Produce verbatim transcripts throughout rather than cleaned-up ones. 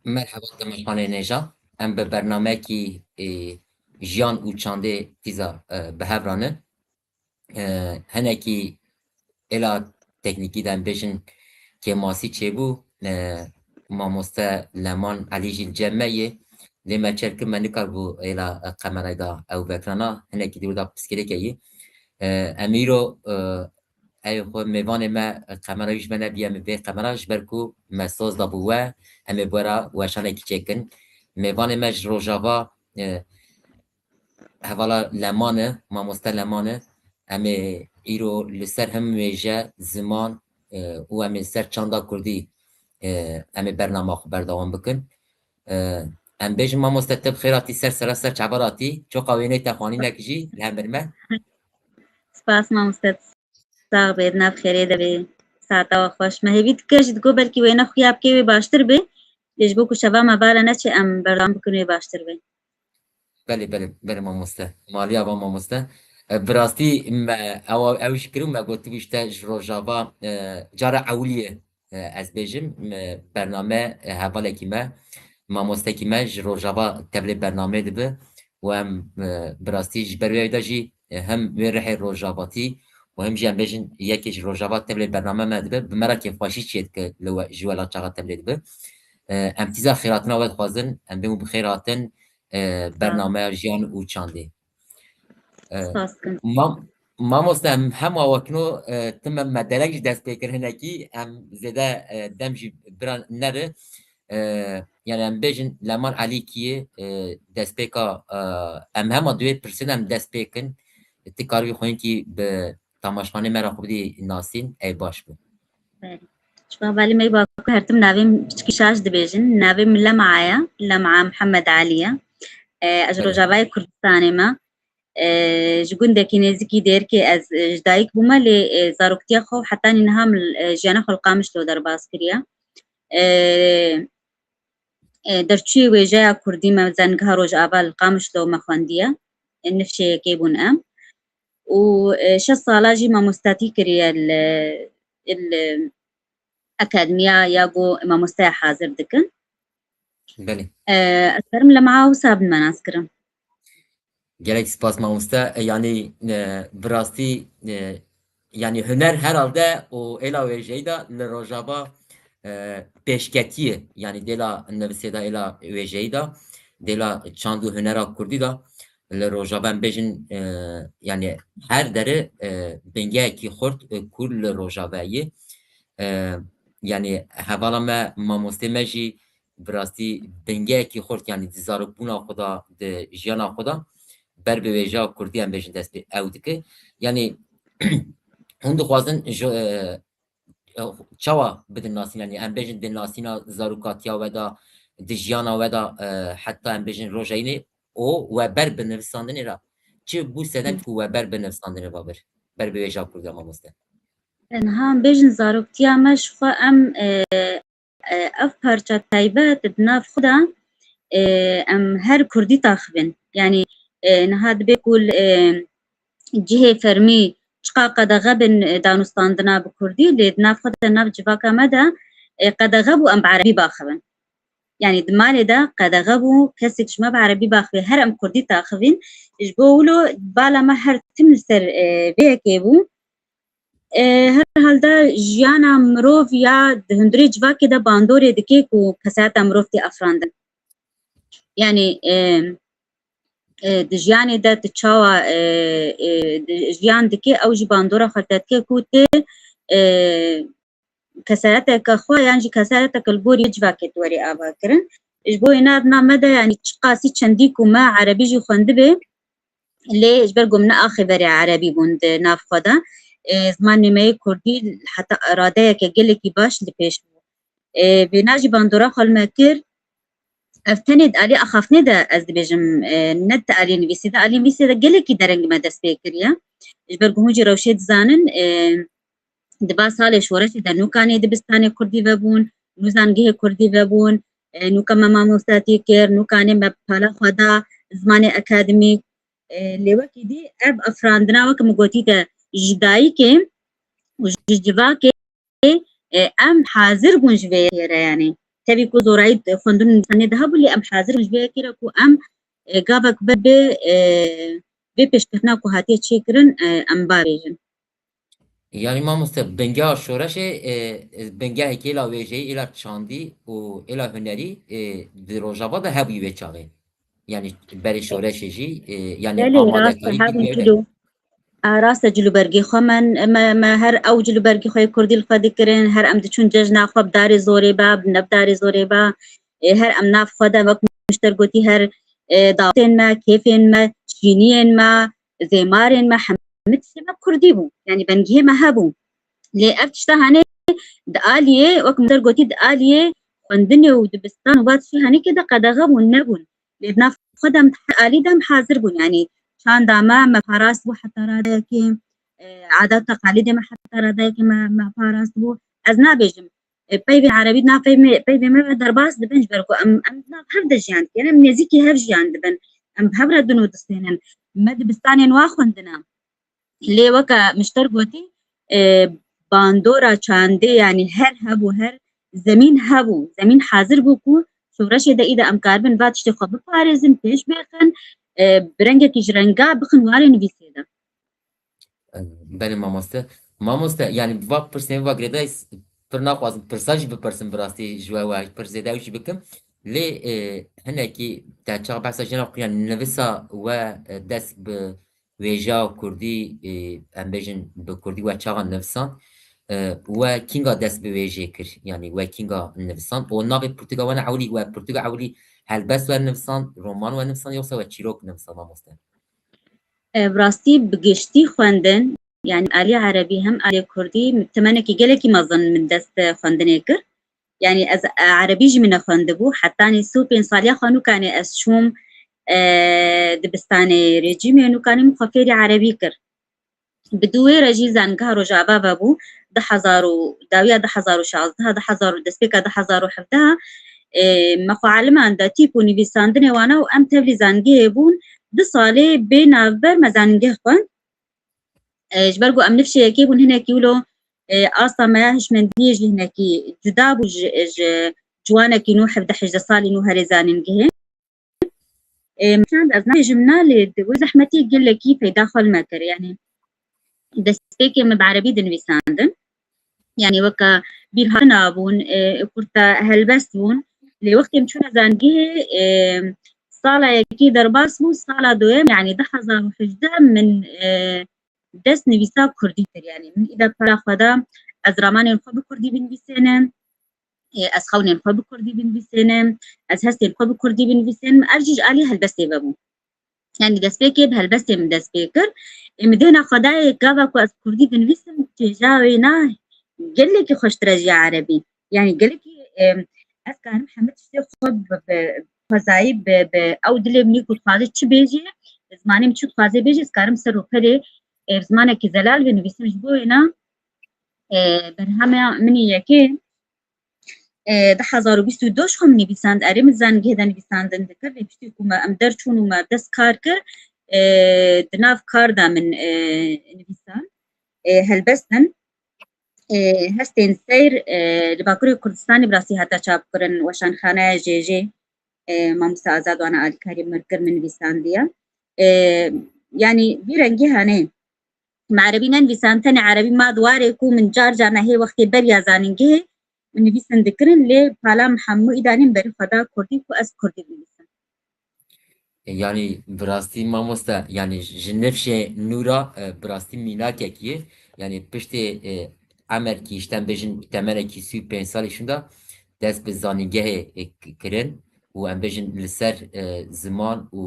Merheba temaşevanên hêja. Em bi bernameyekî, e, jiyan û çandê tîza, e, bi hev re ne. E, hinekî êla teknîkî de em bêjin kêmasî çêbû. E, mamoste Leman Elî jî li cem me yê. Lê me çêr kir me nikaribû êla, e, kamerayê de ew vekrana. Hinekî dî wê de pirsgirêkê yê. E, em îro, e, Ey xwe mêvanê me, qemera wî ji me nebîye, em ê bê qemera, ji ber ku me soz dabû we, em ê bi we re weşanekî çêkin. Mêvanê me ji Rojava, e, hevala Leman e, mamoste Leman e. Em ê îro li ser him wêje, ziman, e, û em ê ser çanda kurdî, e, em ê bernama xwe berdewam bikin. E, em bêjin mamoste, te bi xêr hatî ser sera ser çava hatî, çoqa wêneyê te xwanînek jî li hember me. Spas mamoste. Sax bê, di nav xêrê de bê. Saeta we xweş. Me hêvî dike jî digo belkî wêne xuya bikê wê baştir bê. Lê ji bo ku şeva me bala neçe em berdewam bikin wê baştir bê. Belê, belê, belê mamoste. Maliya va mamoste. E, bi rastî me ew, ew jî kir û me gotibû işte ji Rojava, e, cara ewilî ye, e, ez bêjim, e, bername, e, hevalekî me, mamostekî me ji Rojava tevlê bernameyê dibe û em, e, bi rastî ji ber wê de jî, e, hem wê rihê rojavatî û hem jî em bêjin yekê ji Rojava tevlê bername me dibe, bi me re kêfxweşî çêdike li we, ji welat çaxa tevlê dibe. E, em tîza xêratina we dixwazin, em bêm û bi xêr hatin, e, bernameya jiyan û çandê. E, Spas dikim. Mam-, mamoste, em hema wekno, e, tim em me derek jî dest pê kir hinekî, em zêde, e, dem jî bira neri. E, yani em bêjin Leman Elî kî ye, e, destpêka, e, em hema di wê pirsê de em dest pê kin. Tu karibî xwînkî bi tamaşvanê me re xwe bidî nasîn, ey baş bû. Belê. Ji xwe belê me Bakur her tim navê min piçkî şaş dibêjin. Navê min Lem'a ye. Lem'a Mihemed Elî ye. E, ez ji Belê. Rojavayê Kurdistanê me. E, ji gundekî nêzîkî Dêrikê ez, e, ji dayik bûme, lê, e, zaroktiya xwe hetanî niha min, e, jiyana xwe li Qamişlo derbas kiriye. E, e, derçûyê wêjeya kurdî me Zengiha Rojava li Qamişlo me xwendiye. E, nifşê yekê bûn em. Û, e, şeş sala jî mamostatî kiriye li, li akademiya ya ku mamosteya hazir dikin. Belê. E, ez karim Lem'a wisa bin me nas kirin. Gelek spas mamoste. E, yani, e, bi rastî, e, yani huner herhalde û êla wêjeyî de li Rojava, e, pêşketiyê, yani dêla nivisê de, êla wêjeyî de, dêla çand û hunera kurdî de li Rojava em bêjin, e, yani her dere, e, bingeyekî xurt, e, kûr li Rojava ye. E, yani hevala me, mamostê me jî bi rastî bingeyekî xurt, yani di zarokbûna xwe de, di jiyana xwe de ber bi wêjeya kurdî em bêjin dest pê ew dike. Yani hûn dixwazin ji, e, e, çawa bidin nasîn? Yani em bêjin di nasîna zarokatiya we de, di jiyana we de, e, heta em bêjin rojeyînê û we ber bi nivîsandinê re çi bû sedem ku we ber bi nivîsandinê ve bir? Ber bi wêjeya kurdî, mamoste. Niha em bêjin zaroktiya me ji xwe em, e, e, ev parça taybet di nav xwe de, e, em her kurdî taxivin. Yani, e, niha dibe ku, e, cihê fermî çiqa qedexe bin, e, danûstandina bi kurdî, lê di nav xwe de nav civaka me de, e, qedexe bû em bi erebî baxivin. Yani di malê de qedexe bû, kesek ji me bi erebî baxivê, her em kurdî taxivîn. Ji bo wilo bala me her tim li ser, e, vê yekê bû. E, herhalde jiyana mirov ya di hundirê civakê de bandorê dike ku kesayeta mirov tê afirandin. Yani, e, e, di jiyanê de tu çawa, e, e, di jiyan dike, ew jî bandora xwe te dike ku tu, e, kesayeteke xwe yan jî kesayeteke li gorî civakê tu werî ava kirin. Ji bo wê nav na me de, yani çiqasî çendî ku me erebî jî xwendibe, lê ji ber ku min neaxê verê erebî bûn di nav xwe de, e, zimanê me yê kurdî heta radeyeke gelekî baş li pêş bû. E, vêna jî bandora xwe li me kir. Ev tenê di alî axaftinê de ez dibêjim, e, ne di alî nivîsê de, alî nivîsê de gelekî dereng me dest pê kiriye. Ji ber ku hûn jî rewşê dizanin, e, di va salê şoreşê de nûkanê dibistanê kurdî vebûn, nû zangihê kurdî vebûn, e, nûka me mamostatî kir, nûkanê me pala xwe da zimanê akademîk. E, lê wekî dî ev afirandina weke min gotî te ji dayikê û ji civakê, e, em hazir bûn ji vê yekê re, yanî Tevî ku zorayî xwendin nivîsandinê de hebû, lê em hazir in ji vê yekê re ku em, e, gavek be bê, e, vê pêşketina ku hatiye çêkirin, e, em bavêjin. Yanî mamoste, bingeha şoreşê, e, e, bingehekî êla wêjeyî, êla çandî û êla hunerî, e, di Rojava de hebûyî wê çaxê. Yanî berê şoreşê jî, e, yanî Belê, rast e, amadekarî hebûn dî wê çilo. A, rast e, cilûbergê xwe me, me, me her ew cilûbergê xwe yê kurdî li xwe dikirin, her em diçûn cejna xwe bi darê zorê be, bi ne bi darê zorê be. E, her em nav xwe de wek mişter gotî her, e, dawetên me, kêfên me, şîniyên me, zêmarên me, hemî tiştê me kurdî bû. Yanî bengihê me hebû. Lê ev tişta hanê di aliyê, wek mişter gotî di aliyê xwendinê û dibistan û va tiştê hanê kê de qedexe bûn, nebûn. Lê di nav xwe de em her alî de em hazir bûn. Yanî çanda me, me parast bû heta radeyekê, e, adet teqalîdê me heta radeyekê me, me parast bû. Ez nabêjim, e, peyvên erebî di nav peyvê, peyvê me ve derbas dibin, ji ber ku em, em di nav hev de jiyan dikin, em nêzîkî hev jiyan dibin. Em bi hev re din û distênin. Me dibistanên wa xwendine. Lê weke mişter gotî, e, bandora çandê, yanî her hebû, her zemîn hebû, zemîn hazir bû ku şoreşê de îde em karibin va tiştê xwe biparêzin, pêş bêxin, e, bi rengekî ji renga bixin warê nivîsê de. Belê mamoste. Mamoste, yanî va pirsên va girêdayî s-, pir naxwazim pirsa jî bipirsim bi rastî ji we, we pir zêde ew jî bikim. Lê, e, hinekî te çax behsa jê nakirin, nivisa we, e, dest bi wêjeya kurdî, e, em bêjin bi kurdî we çaxa nivisand, e, we kînga dest bi wêjê kir, yanî we kînga nivisand û navê pirtûka we ne ewilî, we pirtûka ewilî helbest we nivisand, roman we nivisand, yoksa we çîrok nivisand mamoste? E, bi rastî bi giştî xwendin, yanî alî erebî hem alî kurdî, min temenekî gelekî mezin min dest xwendinê kir. Yanî ez, e, erebî jî min nexwendibû. Hetanî sê û pênc saliya xwe nûkanê ez çûm, e, dibistanê rejîmê, nûkanê min xwe fêrî erebî kir. Bi dû wê re jî zangeha Rojava vebû, du hezar û, dawiya du hezar û şazdeh, du hezar û, destpêka du hezar û hevdeh, e, me xwe elimanda tîp û nivîsandinê wana û em tevlî zangehê bûn, du salê bê navber me zangeh xwend. E, ji ber ku em nifşê yekê bûn, hinekî wilo, e, asta me ya hişmendiyê jî hinekî cuda bû ji, ji ciwanekî nû hevdeh hejdeh salî nû herê zanîngehê. E, çend ez nabêjim na, lê di wê zehmetî gelekî peyda xwe li me kir. Yanî destpêkê min bi erebî dinivîsandin. Yanî weke bîrhatina bûn, e, kurta helbest bûn. Lê wextê em çûne zangehê, e, sala yekê derbas bû, sala doyem, yanî du hezar û hejdeh min, e, dest nivîsa kurdî kir. Yanî min îda pala xwe da, ez ramanên xwe bi kurdî binivîsênim, e, ez xewnên xwe bi kurdî binivîsênim, ez hestên xwe bi kurdî binivîsênim. Ev jî ji alî helbestê vebû. Yanî destpêkê bi helbestê min dest pê kir. Ê, min dêna xwe dayê gava ku ez kurdî dinivîsim, çêja wê na gelekî xweştir e ji ya erebî. Yanî gelekî, em, ez karim hemî tiştê xwe bi, bi xwezayî, bi, bi ew dilê min ku dixwaze çi bêjê, zimanê min çi dixwaze bêjê, ez karim ser û perê, e, zimanekî zelal binivîsim. Ji bo wêna, e, berhema min ê yekê, e, du hezar û bîst û du ji xwe min nivîsand, erê min zangehê de nivîsandin dikir, lê piştî ku me, em derçûn û me dest kar kir, e, di nav kar de min, e, nivîsand, e, helbestin, e, hestên seyr, e, li Bakurê Kurdistanê bi rastî hate çapkirin, Weşanxaneya Jêjê, e, Mamoste Azad wana alîkarî min kir, min nivîsandiye. E, yanî vî rengî hene. Me erebî nenivîsan, tenê erebî ma di warê ku min car car nehê wextê beriya zanîngehê min nivîsin dikirin, lê pala min hemû îdanî min berî xwe da kurdî ku ez kurdî binivîsim. Yanî bi rastî mamoste, yanî ji nifşê nû ra, e, bi rastî mînakekî ye. Yanî piştê, e, emerkî, işte em bêjin temenekî sî û pênc salî şûnda dest bi zanîngehê, e, k-, kirin û em bêjin li ser, e, ziman û,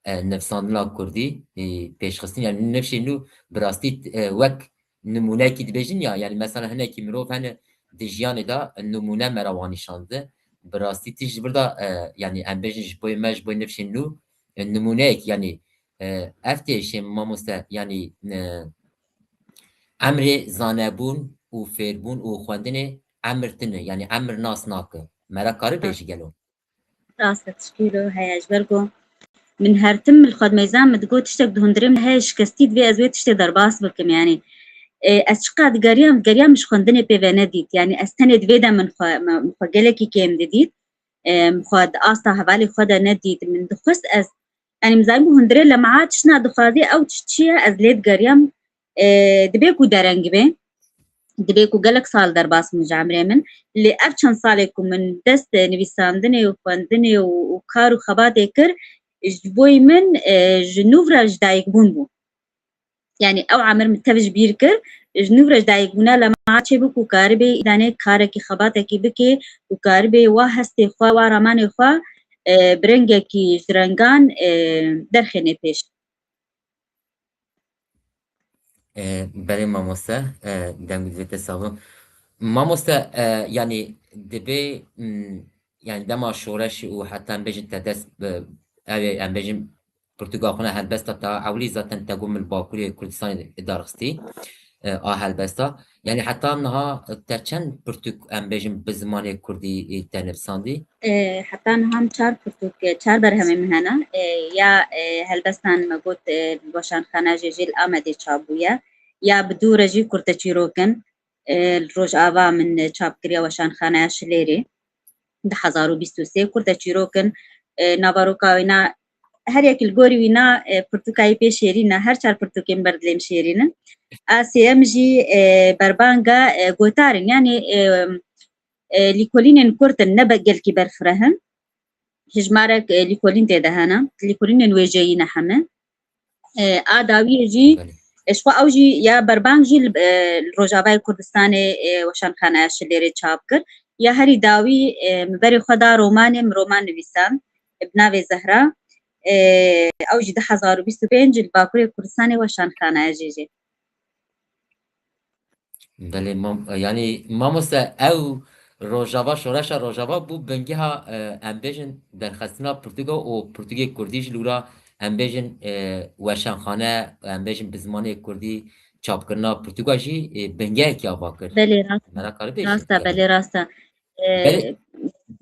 e, nivsandina kurdî, e, pêşxistin. Yanî nifşê nû bi rastî, e, wek nimûnekî dibêjin ya, yanî mesela hinekî mirov hene di jiyanê de nimûne me re wan nîşan dide. Bi rastî tişt ji vir de, e, yanî em bêjin ji bo me, ji bo nifşên nû, e, nimûneyek, yanî, e, ev tê şê mamoste, yanî, e, emrê zanebûn û fêrbûn û xwendinê emir tune, yanî emir nas nake. Me re kare bêjî gelo? Rast e, tişkî lo heye ji ber ku min her tim li xwe dimeyzan, min digot tiştek di hundirê min heye şikestî, divê ez wê tiştê derbas bikim. Yanî, E, ez çiqas digeriyam, digeriyam ji xwendinê pê ve nedît. Yanî ez tenê di vê de min xwe, min xwe gelekî kêm didît. E, min xwe di asta hevalê xwe de nedît. Min dixwest ez, yanî min zanîbû hundirê li meha tiştna dixwazî, ew tişt çi ye, ez lê digeriyam. E, dibê ku dereng be, dibê ku gelek sal derbas bûn ji emrê min. Lê ev çend salê ku min dest nivîsandinê û xwendinê û, û kar û xebatê kir, ji bo min, e, ji nû re ji dayikbûn bû. Yanî ew emir min tev ji bîr kir, ji nû re ji dayikbûna li meha çêbû ku karibê îdanê karekî xebatekî bike û karibê wa hestê xwe, wa ramanê xwe, e, bi rengekî ji rengan, e, derxêne pêş. E, belê mamoste, e, deng divê te savo. Mamoste, e, yanî dibê, m, yanî dema şoreşî û heta em bêjin te dest bi, ew ê, em bêjin pirtûka xwe ne helbesta te ewilî zaten te got min li Bakurê Kurdistanê darxistî, e, a helbesta. Yanî heta niha te çend pirtûk em bêjin bi zimanê kurdî, e, te nivîsandî? E, heta niha min çar pirtûk, e, çar berhemê min hene. E, ya, e, helbestan me got, e, weşanxana jê jê li Amedê çap bûye. Ya bi dû re jî kurteçîrok in, e, li Rojava min, e, çap kiriye weşanxaneya Şilêrê. Du hezar û bîst û sê kurteçîrok in, e, naveroka wîna her yek li gorî wîna, e, pirtûka wî pê şêrîn e, her çar pirtûkên ber dilê min şêrîn in. A sêyem jî, e, berbanga, e, gotar in, yanî, e, e, lîkolînên kurt in, ne be-, gelkî berfireh in. Hijmarek, e, lîkolîn tê de hene, lîkolînên wêjeyî ne heme. E, a dawiyê jî, Belê. e, ji xwe ew jî ya berbang jî li, e, li Rojavayê Kurdistanê, e, weşanxaneya Şilêrê çap kir. Ya herî dawî, e, min berê xwe da romanê, min roman nivîsand, e, bi navê Zehra. E, ew jî du hezar û bîst û pênc li Bakurê Kurdistanê weşanxaneya jê jê. Belê mam-, yanî mamoste ew Rojava, şoreşa Rojava bû bingeha, e, em bêjin derxistina pirtûka û pirtûkê kurdî ji lûra em bêjin, e, weşanxane, em bêjin bi zimanê kurdî çapkirina pirtûka jî, e, bingehekî ava kir. Belê, rast. Me nekarî bêjin. Rast e, belê, rast e. E, Belê,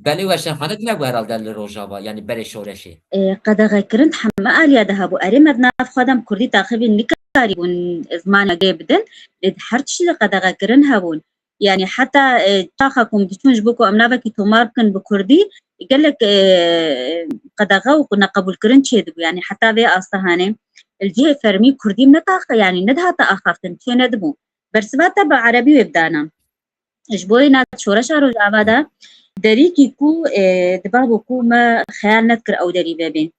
belê weşanxane tune bû herhalde li Rojava, yanî berê şoreşê. E, qedexekirin di heme aliya de hebû. Erê, me di nav xwe de em kurdî taxivî nikarîbûn zimanê gê bidin, lê di her tiştî de qedexekirin hebûn. Yanî heta, e, çaxa ku em diçûn ji bo ku em navekî tomar bikin bi kurdî, gelek, e, qedexe û neqebûlkirin çêdibû. Yanî heta vê asta hanê li cihê fermî kurdî netaxe, yanî nedihate axaftin, çê nedibû. Bersiva te bi erebî wê bidana. Ji bo yê na şoreşa Rojava de derîkî ku, e, diba ku me xeyal nedikir ew derî vebê.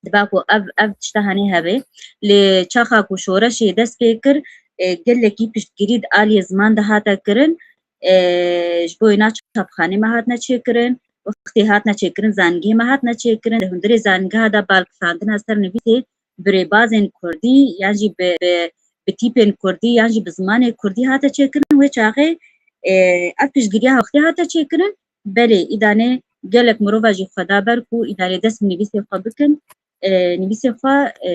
Diba ku ev, ev tişta henê hebe. Lê çaxa ku şoreşê dest pê kir, e, gelekî piştgirî di aliyê ziman de hate kirin. E, ji bo yê na çapxanê me hatine çêkirin. Wextê hatine çêkirin, zanîngehê me hatine çêkirin. Di hundirê zanîngeha de balkisandina ser nivîsê bi rêbazên kurdî yan jî bi, bi, bi tîpên kurdî yan jî bi zimanê kurdî hate çêkirin. Wê çaxê, e, ev piştgiriya wextê hate çêkirin. Belê, îdanê gelek mirova jî xwe da ber ku îdanê dest bi nivîsê xwe bikin, e, nivîsê xwe, e,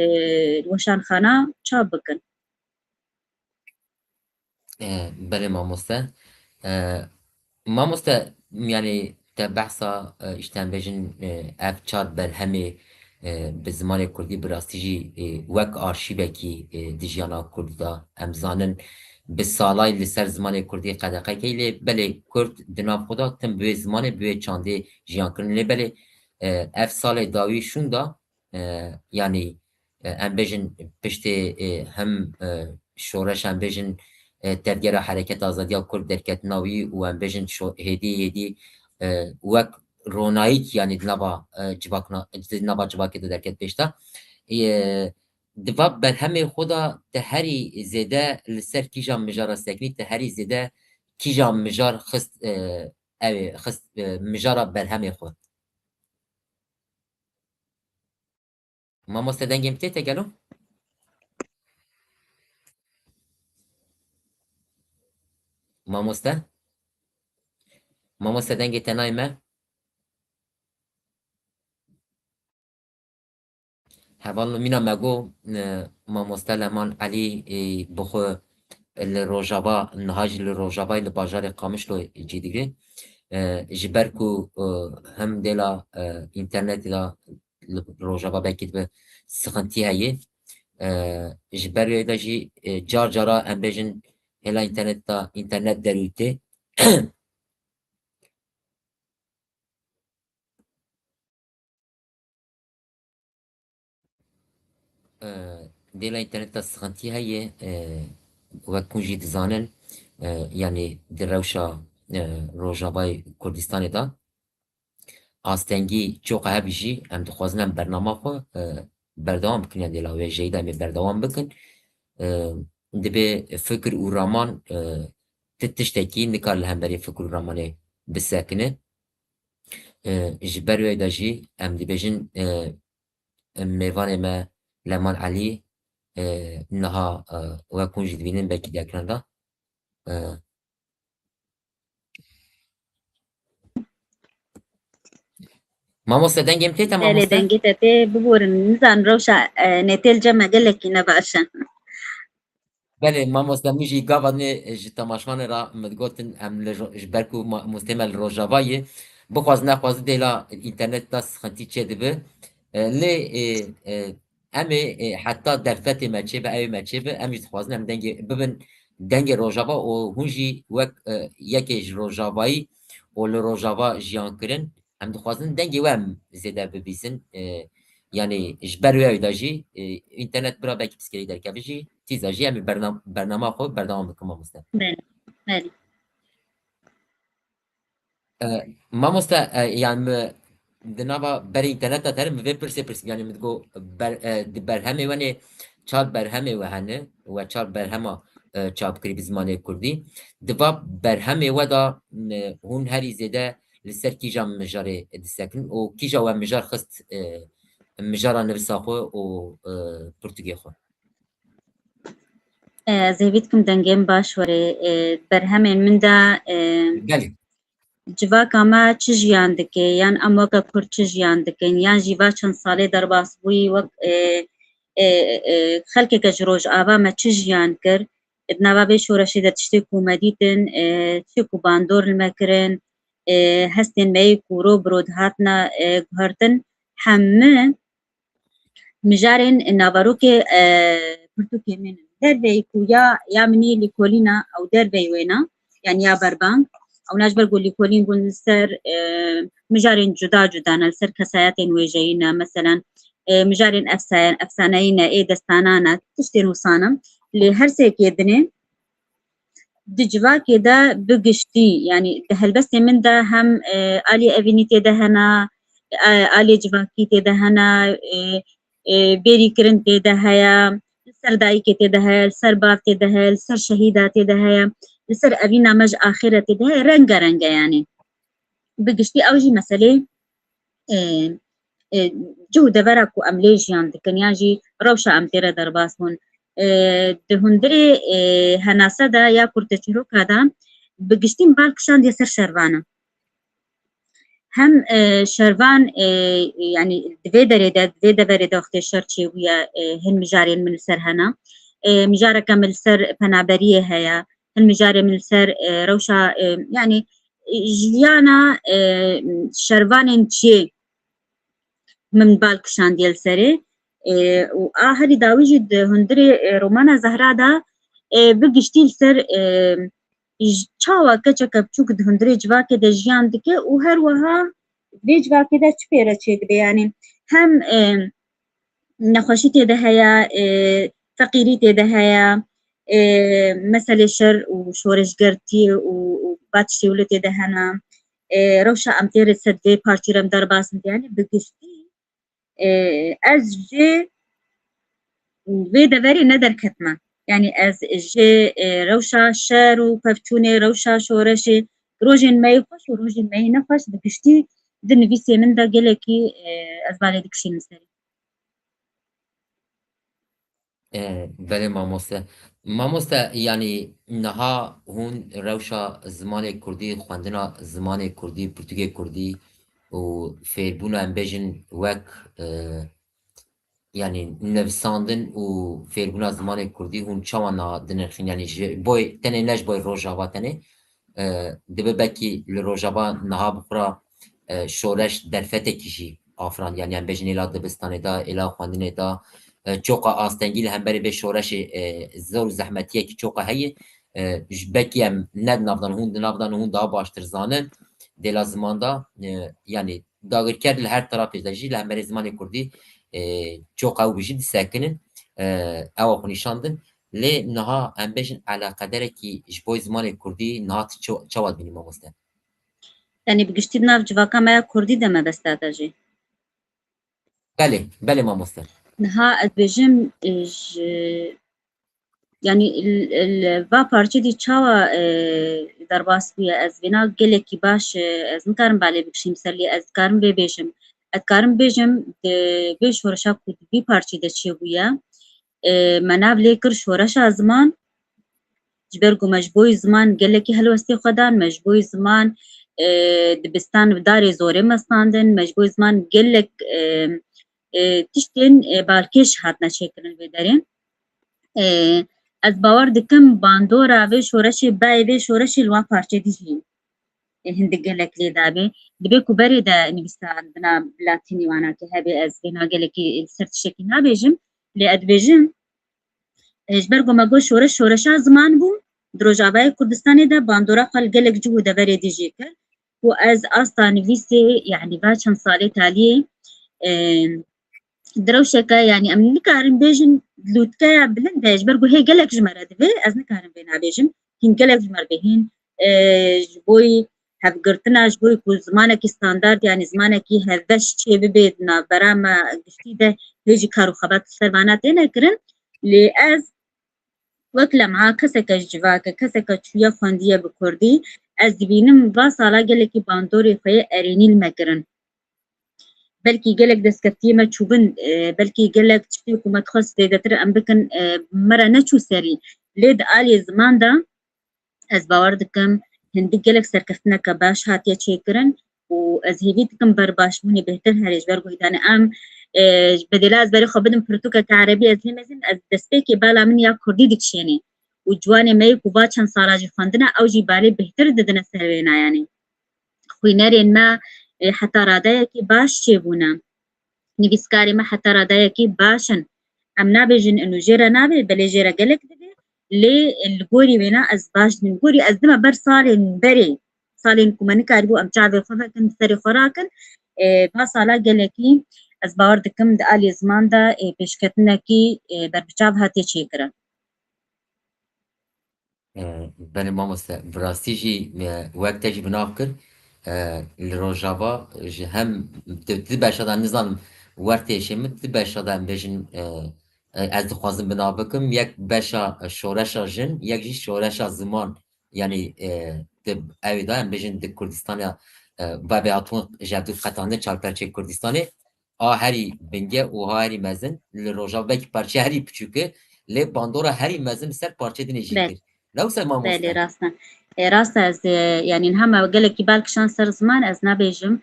weşanxana çap bikin. E, belê mamoste. E, mamoste, yanî te behsa, e, işte em bêjin, e, ev çar berhemê, e, bi zimanê kurdî bi rastî jî, e, wek arşîvekî, e, di jiyana kurdî de em zanin bi salay li ser zimanê kurdî qedexe key lê belê kurd di nav xwe de tim bi wê zimanê, bi wê çandê jiyan kirin. Lê belê, e, ev salê dawî şûnda, e, yanî e, em bêjin piştê, e, hem, e, şoreş em bêjin, e, tevgera Hereket Azadiya Kurd derketina wî û em bêjin şo-, hêdî hêdî, e, wek ronayîk yanî di nava, e, civakna-, di nava civakê de derket pêşta. E, di va berhemê xwe de te herî zêde li ser kîjan mijara sekinî, te herî zêde kîjan mijar xist, e, ew ê xist, e, mijara berhemê xwe? Mamoste dengê min tê te gelo? Mamoste? Mamoste dengê te nayê me? Hevalno mîna me got, e, mamoste Leman Elî, e, bi xwe li Rojava, niha jî li Rojavayê li bajarê Qamişlo cî digre. E, ji ber ku, e, him dêla, e, înternetê de li Rojava belkî dibe sixintî heye. E, ji ber wê de jî, e, car cara em bêjin hêla înternet de, înternet derûtê. E, dêla înternet de sixintî heye, e, wek hûn jî dizanin, e, yanî di rewşa, e, Rojavayê Kurdistanê de. Astengî çoqa hebî jî em dixwazin em bernama xwe, e, berdewam bikin, ya dêla wê jeyî de em ê berdewam bikin. E, dibê fikir û raman, e, ti tiştekî nikare li hemberî fikir û ramanê bisekine. E, ji ber wê de jî em dibêjin, e, em mêvanê me Leman Elî, e, niha, e, wek hûn jî dibînin belkî di ekrana de. E, Mamoste, dengê min tê te, Belê, mamoste? Dengê te tê, biborin. Nizan rewşa, e, netê li cem me gelekî ne baş e. Belê, mamoste, min jî gava nê ji temaşvanê re min digotin, em li ro-, ji ber ku ma-, mostê me li Rojava ye, bixwaz nexwaz dêla înternet de sixintî çêdibe. E, lê, e, e, em ê, e, heta derfetê me çêbe, ew ê me çêbe, em jî dixwazin em dengê bibin, dengê Rojava û hûn jî wek, e, yekê ji Rojavayî û li Rojava jiyan kirin, em dixwazin dengê we em zêde bibîsin. E, yanî ji ber wê ew de jî, e, înternet bira belkî piskirî derkeve jî, tîza jî em ê bernam-, bernama xwe berdewam bikin, mamoste. Belê, belê. E, mamoste, e, yani mi di nava berê înterneta te re mi vê pirsê pirs, yani mi digo ber-, e, di berhemê we nê çar berhemê we hene, we çar berhema, e, çapkirî bi zimanê kurdî. Di va berhemê we de, e, hûn herî zêde li ser kîja mijarê disekin û kîja we mijar xist, e, mijara nivisa xwe û, e, pirtûkê xwe? E, ez hêvî dikim dengê min baş were. E, berhemên min de, e, Gelî. civaka me çi jiyan dike, yan em weke Kurd çi jiyan dikin, yan jî va çend salê derbas bûyî wek, e, e, e, xelkeke ji Rojava me çi jiyan kir, di nava vê şoreşê de tiştê ku me dîtin, e, tiştê ku bandor li me kirin, e, hestên me yê ku ro bi ro dihatine, e, guhertin, hemû mijarên naverokê, e, pirtûkê min in. Derveyî ku ya, ya min î lîkolîna ew derveyî wêna, yani ya berbang. Ewna ji ber ku lîkolîn bûn li ser, e, mijarên cuda cuda ne, li ser kesayetên wêjeyî ne, meselen, e, mijarên efsaye-, efsaneyî ne, ê destana ne, tiştên wisan in. Lê her sêkê dinê di civakê de bi giştî, yani di helbestê min de hem, e, aliyê evînî tê de hene, e, aliyê civakî tê de hene, e, e, bêrîkirin tê de heye, li ser dayikê tê de heye, li ser bav tê de heye, li ser şehîda tê de heye, li ser evîna me ji axê re tê de heye, rengereng e yani. Bi giştî ew jî meselê, e, e, cih û devera ku em lê jiyan dikin, yan jî rewşa em tê re derbas bûn. E, di hundirê, e, henase de ya kurteçîroka de bi giştî min bal kişandiye ser şervana. Hem, e, şervan, e, yani di vê derê de, di vê deverê de wextê şer çêbûye, e, hin mijarên min li ser hene. E, mijareke min li ser penaberiyê heye, hin mijarê min li ser, e, rewşa, e, yani, e, jiyana, e, şervanên çiyê min bal kişandiye li serê. E, û a herî dawî jî di hundirê, e, romana Zehra de, e, bi giştî li ser, e, ji çawa keçeke biçûk di hundirê civakê de jiyan dike û her wiha vê civakê de çi pê re çêdibe, yani hem, e, nexweşî tê de heye, e, feqîrî tê de heye, e, meselê şer û şoreşgertiyê û, û va tiştê wilo tê de hene. E, rewşa em tê re ser vê partî re em derbas in, yani bi giştî, e, ez ji vê deverê nederketime. Yani ez ji, e, rewşa şer û pevçûnê, rewşa şoreşê, rojên me yê xweş û rojên me yê nexweş bi giştî di nivîsê min de gelekî, e, ez balê dikişînim serê. E, belê mamoste. Mamoste, yani niha hûn rewşa zimanê kurdî, xwendina zimanê kurdî, pirtûkê kurdî û fêrbûna, em bêjin, wek, e, yani nivîsandin û fêrbûna zimanê kurdî hûn çawa niha dinirxîn? Yani ji bo, tenê ne ji bo Rojava tenê, e, dibe belkî li Rojava niha bi xwe re, e, şoreş derfetekî jî afirand. Yani em bêjin êla dibistanê de, êla xwendinê de, e, çoqa astengî li hemberî vê şoreşê, e, zor û zehmetiyekî çoqa heye. E, ji belkî em ne di nav de ne, hûn di nav de ne, hûn daha baştir zanin. Dêla ziman de, e, yanî dagirker li her terafê de jî li hemberî zimanê kurdî, e, çoqa ew bijî disekinin, e, ewa xwe nîşan din. Lê niha em bêjin eleqederekî ji bo zimanê kurdî niha tu ço-, çawa dibînî mamoste? Yanî bi giştî di nav civaka me ya kurdî de mebesta te jî. Belê, belê mamoste. Niha ez bêjim, e, ji, yanî, l-, l-, va parçedî çawa, e, derbas bûye, ez vêna gelekî baş, e, ez nikarim balê bikişînim ser lê, ez dikarim vê bêjim. Ez dikarim bêjim, di vê şoreşa ku di vî parçê de çêbûye, e, me nav lê kir şoreşa ziman, ji ber ku me ji bo ziman gelekî helwestê xwe dan, me ji bo ziman, e, dibistan bi darê zorê me standin, me ji bo ziman gelek, e, e, tiştên, e, balkêş hatine çêkirin vê derê. E, ez bawer dikim bandora vê şoreşê, bayê vê şoreşê li wan parçedî jî, e, hindik gelek lê dabe. Dibe ku berê de nivîsandina bi latînî wana ke hebe, ez vêna gelekî li ser tiştekî nabêjim, lê ez dibêjim, e, ji ber ku me got şoreş, şoreşa ziman bû, di Rojavayê Kurdistanê de bandora xwe li gelek cih û deverê dî jî kir. Ku ez asta nivîsê, yanî va çend salê taliyê, e, di rewşeke, yanî em nikarin bêjin lûtkeya bilind e, ji ber ku hê gelek ji me re divê, ez nikarim vê nabêjim. Hîn gelek ji me re bê, hîn, e, ji bo hevgirtina, ji bo ku zimanekî standard, yanî zimanekî hevbeş çê bibe di navbera me giştî de, hê jî kar û xebat li ser vana têne kirin. Lê ez wek lemha keseke ji civak e, keseke çûye xwendiye bi kurdî, ez dibînim va sala gelekî bandorê xwe yê erênî li me kirin. Belkî gelek destkeftiyê me çûbin, e, belkî gelek tiştê ku me dixwest zêdetir em bikin, e, me re neçû serî. Lê di aliyê ziman de ez bawer dikim hindik gelek serkeftineke baş hatiye çêkirin û ez hêvî dikim berbaşbûnê bêhtir herê, ji ber ku îdane em, e, bedêla ez berê xwe bidim pirtûkeke erebî, ez lê mezin, ez destpêkê bala min ya kurdî dikişênê û ciwanê me yê ku va çend sala jî xwendine, ew jî balê bêhtir didine ser wê nayanê. Xwînerên me, e, heta radeyekî baş çêbûne. Nivîskarê me heta radeyekî baş in. Em nabêjin inu jê re nabe, belê jê re gelek dibe. Lê li gorî wêna ez baş dim. Li gorî ez dime ber salên berê, salên ku me nikaribû em çavê xwe vekin, serê xwe rakin. E, va sala gelekî ez bawer dikim di aliyê ziman de, e, pêşketinekî, e, berbiçav hatiye çêkirin. E, belê mamoste, bi rastî jî, e, wek te jî bi nav kir, e, li Rojava ji hem di, di beşa de nizanim wertê êşê min, di beşa de em bêjin, e, e, ez dixwazim bi nav bikim, yek beşa şoreşa jin, yek jî şoreşa ziman, yanî, e, di ew ê de em bêjin di Kurdistana, e, bavê hatûn ji hevdû qetandin çar perçê Kurdistanê, a herî bingeh û ha herî mezin li Rojava belkî parçeya herî piçûk e, lê bandora herî mezin li ser parçeyê dinê jî kir. Ne wisa mamoste? Belê, rast e. E, rast e, ez, e, yanî niha me gelekî bal kişand ser ziman, ez nabêjim.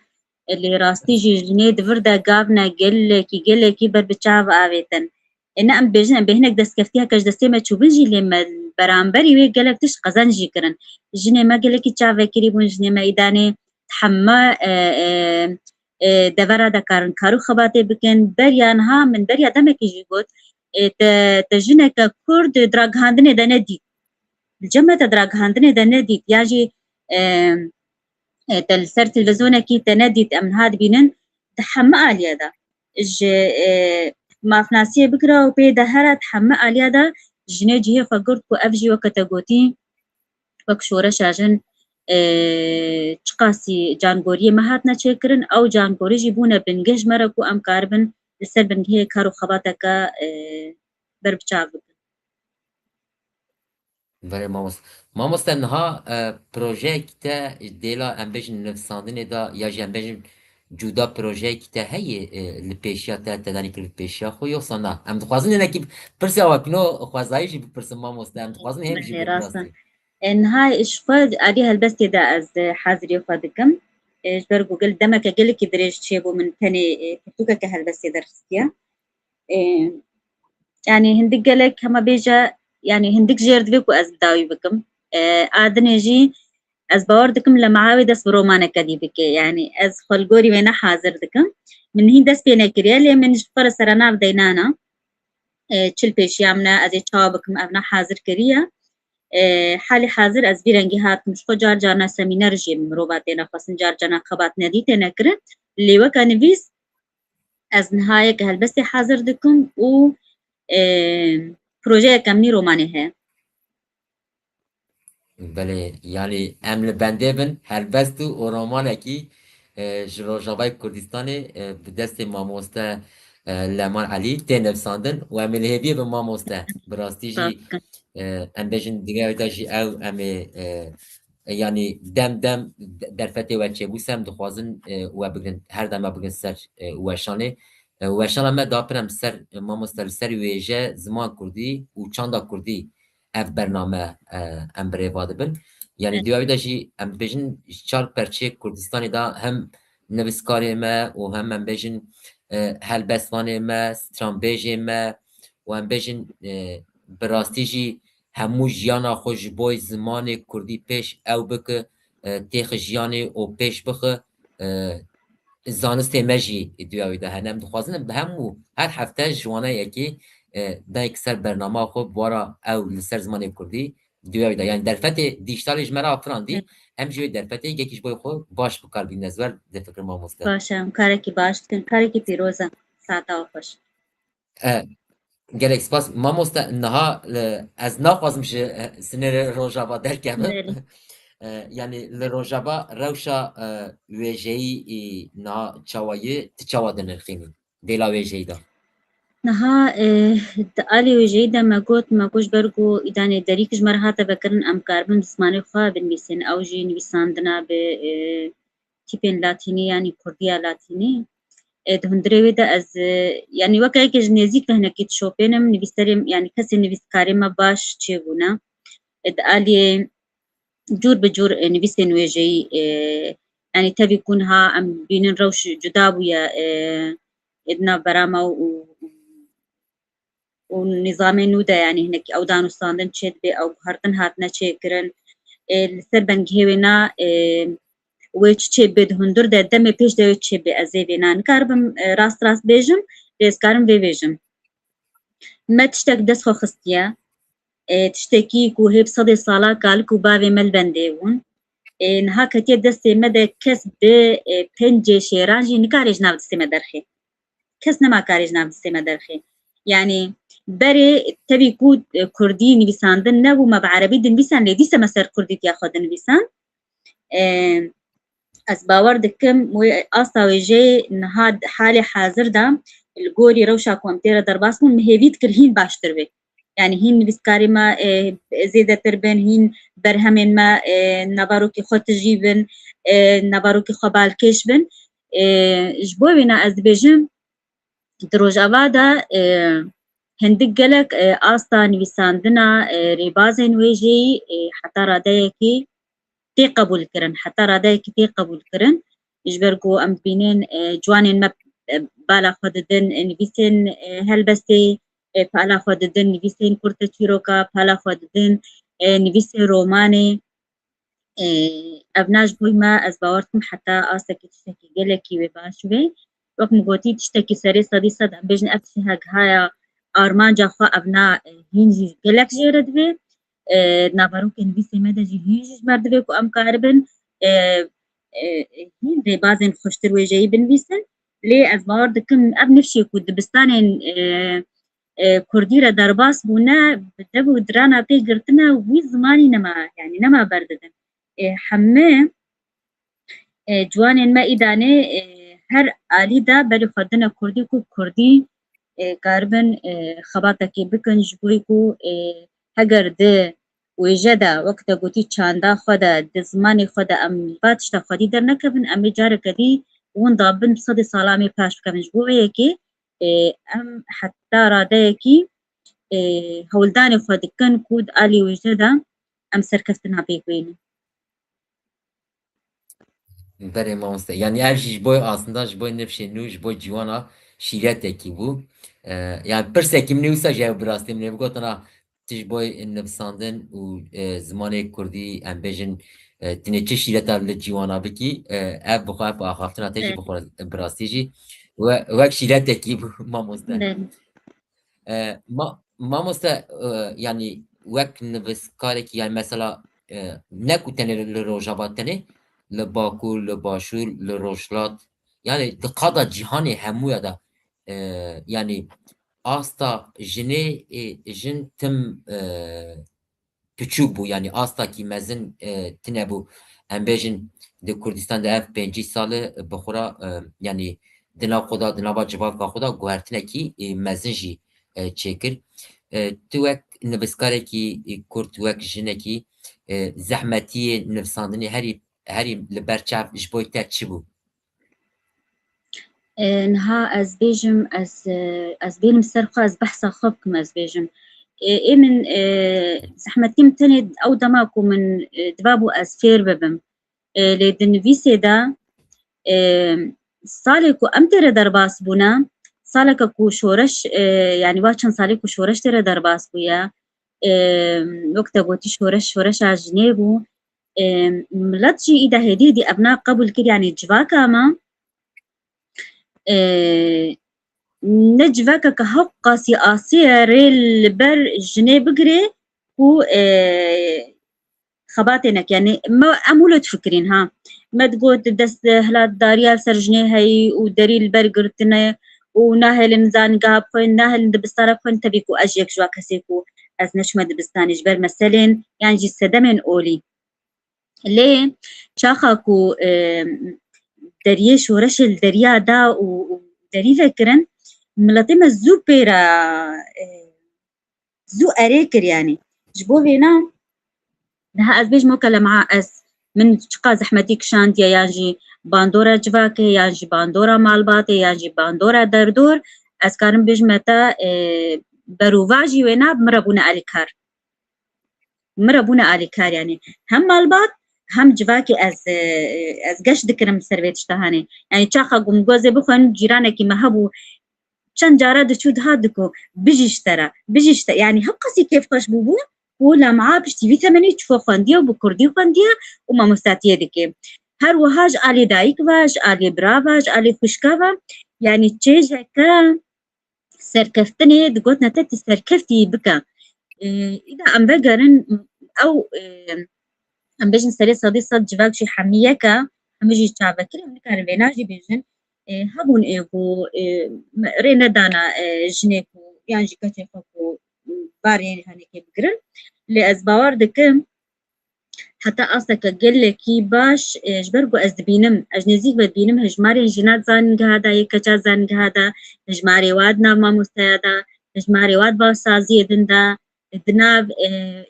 E, lê rastî jî jinê di vir de gavne gelekî, gelekî ber bi çav avêtin. E, ne em bêjin, em bê hinek destkeftiyeke ji destê me çûbin jî, lê me beramberî wê gelek tişt qezenc jî kirin. Jinê me gelekî çavekirî bûn, jinê me îdanê heme, e, e, e, devera de karin kar û xebatê bikin. Beriya niha min beriya demekî jî got, e, te, te jineke Kurd di ragihandinê de nedît. Li cem me te di ragihandinê de nedît. Ya jî, e, e, te li ser televîzyonekî te nedît. Em niha dibînin di heme aliyê de. Ji, e, mafnasiyê bigire û pê de here di heme aliyê de jinê cihê xwe girt ku ev jî weke te gotî, wek şoreşa jin, e, çiqasî cangoriyê me hatine çêkirin, ew cangorî jî bûne bingeh ji me re ku em karibin li ser bingehê kar û xebateke, e, berbiçav bikin. Belê mamoste. Mamoste, niha, e, projeyekî te dêla em bêjin nivîsandinê de ya jî em bêjin cuda projeyekî te heye, e, li pêşiya te, te danî kir li pêşiya xwe, yoksa na? Em dixwazin hinekî pirsê awakîno xwezayî jî bipirsin mamoste. Em dixwazin hêm jî Belê, rast e. E, niha ji xwe alî helbestê de ez, e, haziriyê xwe dikim. E, ji ber ku gel-, demeke gelekî dirêj çêbû min tenê, e, pirtûkeke helbestê derxistiye. E, yanî hindik gelek hema bêje, yanî hindik jêr divê ku ez bi dawî bikim. E, a dinê jî ez bawer dikim li meha wê dest bi romaneke dî bike. Yanî ez xwe li gorî wê ne hazir dikim. Min hîn dest pê nekiriye, lê min ji xwe re serenav deynana. e, çil pêşiya min e, ez ê çawa bikim, ev ne hazir kiriye. E, halî hazir ez vî rengî hatim ji xwe car carna semîner jî mirova têne xwestin, car carna xebat nedî têne kirin. Lê weke nivîs ez niha yek helbestê hazir dikim û, e, projeyeke min î romanê heye. Belê, yanî em li bendê bin helbest û romanekî, e, ji Rojavayê Kurdistanê, e, bi destê mamoste, e, Leman Elî tê nivîsandin û em ê li hêviyê bin mamoste. Bi rastî jî, e, em bêjin di wê de jî ew em ê, e, e, yanî dem dem de-, derfetê we çêbû se em dixwazin, e, we bigrin, her dem we bigrin ser, e, weşanê. E, weşana me da pir em ser, e, mamoste li ser wêje, ziman kurdî û çanda kurdî ev bername, e, em bi rêva dibin. Yanî di wê de jî em dibêjin ji çar perçeyê Kurdistanê de hem nivîskarê me û hem em bêjin, e, helbestvanê me, stranbêjê me û em bêjin, e, bi rastî jî hemû jiyana xwe ji bo zimanê kurdî pêş ew bike, e, têxi jiyanê û pêş bixe, e, zanistê me jî di wê de hene. Em dixwazin em bi hemû her hefte ji wana yekê, e, dayek ser bernama xwe bi wara ew li ser zimanê kurdî di wê de. Yanî derfetê dîjtalê ji me re afirandî, em jî wê derfetê yekî ji bo xwe baş bi kar bînin. Ez wer difikirim mamoste. Baş e, em karekî baş dikin, karekî pîroz e. Saeta we xweş. E, gelek spas. Mamoste, niha, e, ez naxwazim ji, e, sinêrê Rojava derkevim. Belê. E, yanî li Rojava rewşa, e, wêjeyî, e, niha çawa ye, tu çawa dinirxînî vêla wêjeyî de? Niha, e, di alî wêjeyî de me got, me got ji ber ku îdanê derîk ji me re hate vekirin, em karibin bi zimanê xwe binivîsin. Ew jî nivîsandina bi, e, tîpên latînî, yanî kurdiya latînî. E, di hundirê wê de ez, e, yanî weke yekê ji nêzîk ve hinekî dişopênim, nivîserê, yanî kesên nivîskarê me baş çêbûne. E, di aliyê cûr bi cûr, e, nivîsên wêjeyî, e, yanî tevî ku niha em bînin rewş cuda bûye, e, e, di navbera me û, û û nîzamê nû de, yanî hinekî ew danûstandin çêdibe, ew guhertin hatine çêkirin. E, li ser bengihê wêna, e, wê çi çêbibe di hundir de, demê pêş de wê çi çêbibe, ez ê vêna nikaribim, e, rast rast bêjim, lê ez karim vê bêjim. Me tiştek dest xwe xistiye, e, tiştekî ku hê bi sedê sala kalik û bavê me li bendê bûn. E, niha ketiye destê me de kes bi, e, pencê şêran jî nikare ji nav destê me derxê. Kes nema karê ji nav destê me derxê. Yanî berê tevî ku, e, kurdî nivîsandin nebû, me bi erebî dinivîsan, lê dîse me ser kurdîtiya xwe dinivîsan. E, ez bawer dikim wê asta wêjeyê niha halê hazir de li gorî rewşa ku em tê re derbas bûn, min hêvî dikir hîn baştir bê. Yanî hîn nivîskarê me, e, zêdetir bin, hîn berhemên me, e, nevarokê xwe tijî bin, e, nevarokê xwe balkêş bin. E, ji bo wêna ez dibêjim, di Rojava de, e, hindik gelek, e, asta nivîsandina, e, rêbazên wêjeyî, e, heta radeyekî tê qebûlkirin, heta radeyekî tê qebûlkirin. Ji ber ku em dibînin, e, ciwanên me, e, bala xwe didin, e, nivîsên, e, helbestê, e, pala xwe didin, nivîsên kurteçîroka, pala xwe didin, e, nivîsên romanê. E, ev na ji bo me, ez bawer dikim heta astekî tiştekî gelekî wê baş bê. Wek min gotî, tiştekî serê sedî sed, em bêjin ev tişt hegihaya armanca xwe, ev na, e, hîn jî gelek jê re divê. E, naverokên nivîsê me de jî hîn jî ji me re divê ku em karibin, e, e, hîn rêbazên xweştir wêjeyî binivîsin. Lê ez bawer dikim ev nifşê ku dibistanên, e, e, kurdî re derbas bûne, bi dev û dirana pê girtine, wî zimanî nema, yanî nema berdidin. E, hemî, e, ciwanên me îdanê, e, her alî de berê xwe dine kurdî ku kurdî, e, karibin, e, xebatekê bikin ji bo ku, e, heger di wêje de, wek te gotî, çanda xwe de, di zimanê xwe de em va tişta xwedî dernekevin, em ê careke dî winda bin, bi sedê sala em ê paş bikevin. Ji bo vê yekê, e, em heta radeyekî, e, hewldanê xwe dikin ku di alî wêje de em serkeftina pêk bînin. Berê mamoste. Yanî ev jî ji bo aslında, ji bo nifşê nû, ji bo ciwana şîretekî bû. E, yanî pirsekî min ê wisa jî ew bi rastî min ê bigotina, tu ji bo nivîsandin û, e, zimanê kurdî, em bêjin, e, tinê çi şîreta li ciwana bikî, e, ev bi xwe, ev axaftina te jî Evet. bi xwe, bi rastî jî we-, wek şîretekî bû mamoste. Evet. E, ma, mamoste, e, yanî wek nivîskarekî, yanî mesela, e, ne ku tenê li, li Rojava tenê, li Bakur, li Başûr, li Rojhilat, yanî di qada cîhanê hemûya de, e, yanî asta jinê, e, jin tim, e, piçûk bû, yanî astakî mezin, e, tine bû. Em bêjin di Kurdistan de ev pêncî sal e bi xwe re, e, yanî di nav xwe de, di nava civaka xwe de guhertinekî, e, mezin jî, e, çêkir. E, tu wek nivîskarekî, e, Kurd, wek jinekî, e, zehmetiyê nivîsandinê herî, herî li ber çav ji bo te çi bû? E, niha ez bêjim, ez, e, ez bênim ser xwe, ez behsa xwe bikim, ez bêjim. E, ê min, e, zehmetî min tenê ew dema ku min, e, diva bû ez fêr bibim. E, lê di nivîsê de, e, salê ku em tê re derbas bûne, saleke ku şoreş, e, yanî va çend salê ku şoreş tê re derbas bûye, e, wek te gotî şoreş, şoreşa jinê bû. E, milet jî îda hêdî hêdî evna qebûl kir, yanî civaka me, e, ne civakeke hewqasî asê ye rê li ber jinê bigire ku, e, xebatê neke. Yanî me, em wilo difikirîn ha. Me digot desthilatdariya li ser jinê heyî û derî li ber girtine û nahêlin zanîngeha bixwin, nahêlin dibistana bixwin, tevî ku ez jî yek ji wa kesê ku ez neçime dibistanê ji ber meselên yan jî sedemên olî. Lê çaxa ku, e, deriyê şoreşê li deriya da û, û derî vekirin, miletê me zû pê re, e, zû erê kir, yanî. Ji bo vêna, daha ez bêjim weke lema ez, min çiqa zehmetî kişandiye, yan jî bandora civakê, yan jî bandora malbatê, yan jî bandora derdor, ez karim bêjime te, e, berovajî wêna bi min re bûne alîkar. Min re bûne alîkar, yanî hem malbat, hem civakê ez, e, ez geş dikirim ser vê tişta hanê. Yanî çaxa ku min gozê bixwin, cîranekî me hebû, çend cara diçû dihat diku, "Bijî ji te re, bijî ji te." Yanî hewqasî kêfxweş bûbû û lema piştî vî temenî çiqo xwendiye û bi kurdî xwendiye û mamostatiyê dike. Her wiha ji alî dayik ve, ji alî bira ve, ji alî xwişka ve, yanî çêjeke serkeftinê digotin te, tu serkeftî bike. Ê, îda em vegerin, ew, ê, em bêjin serê sedî sed civak jî hemî yek e, hemî jî çavekir, em nikarin vêna jî bêjin. Ê, hebûn ê ku, ê, me, rê nedana, ê, jinê ku, yan jî keçê xwe ku, ê, barê henekê bigirin. Lê ez bawer dikim, heta asteke gelekî baş, e, ji ber ku ez dibînim, ez ji nêzîk ve dibînim, hejmarên jina di zanîngeha de yê, keça zanîngeha de, hejmarê wa di nav mamosteya de, hejmarê wa di bavsaziyê din de, di nav, e,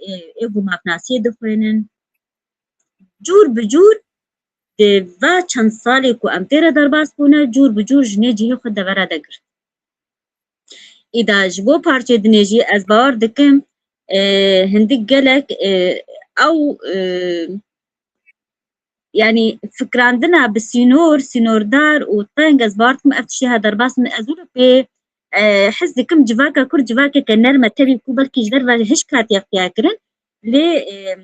e, ê ku mafnasiyê dixwînin. Cûr bi cûr, di va çend salê ku em tê re derbas bûne, cûr bi cûr jinê cihê xwe devera de girt. Îda ji bo parçeyê dinê jî ez bawer dikim, e, hindik gelek, e, ew, e, yanî fikrandina bi sînor, sînordar û teng, ez bawer dikim ev tiştê ha derbas min, ez wilo pê, e, hez dikim civaka Kurd civakeke nerm e, tevî ku belkî ji derve hişk hatiye xuya kirin, lê, e,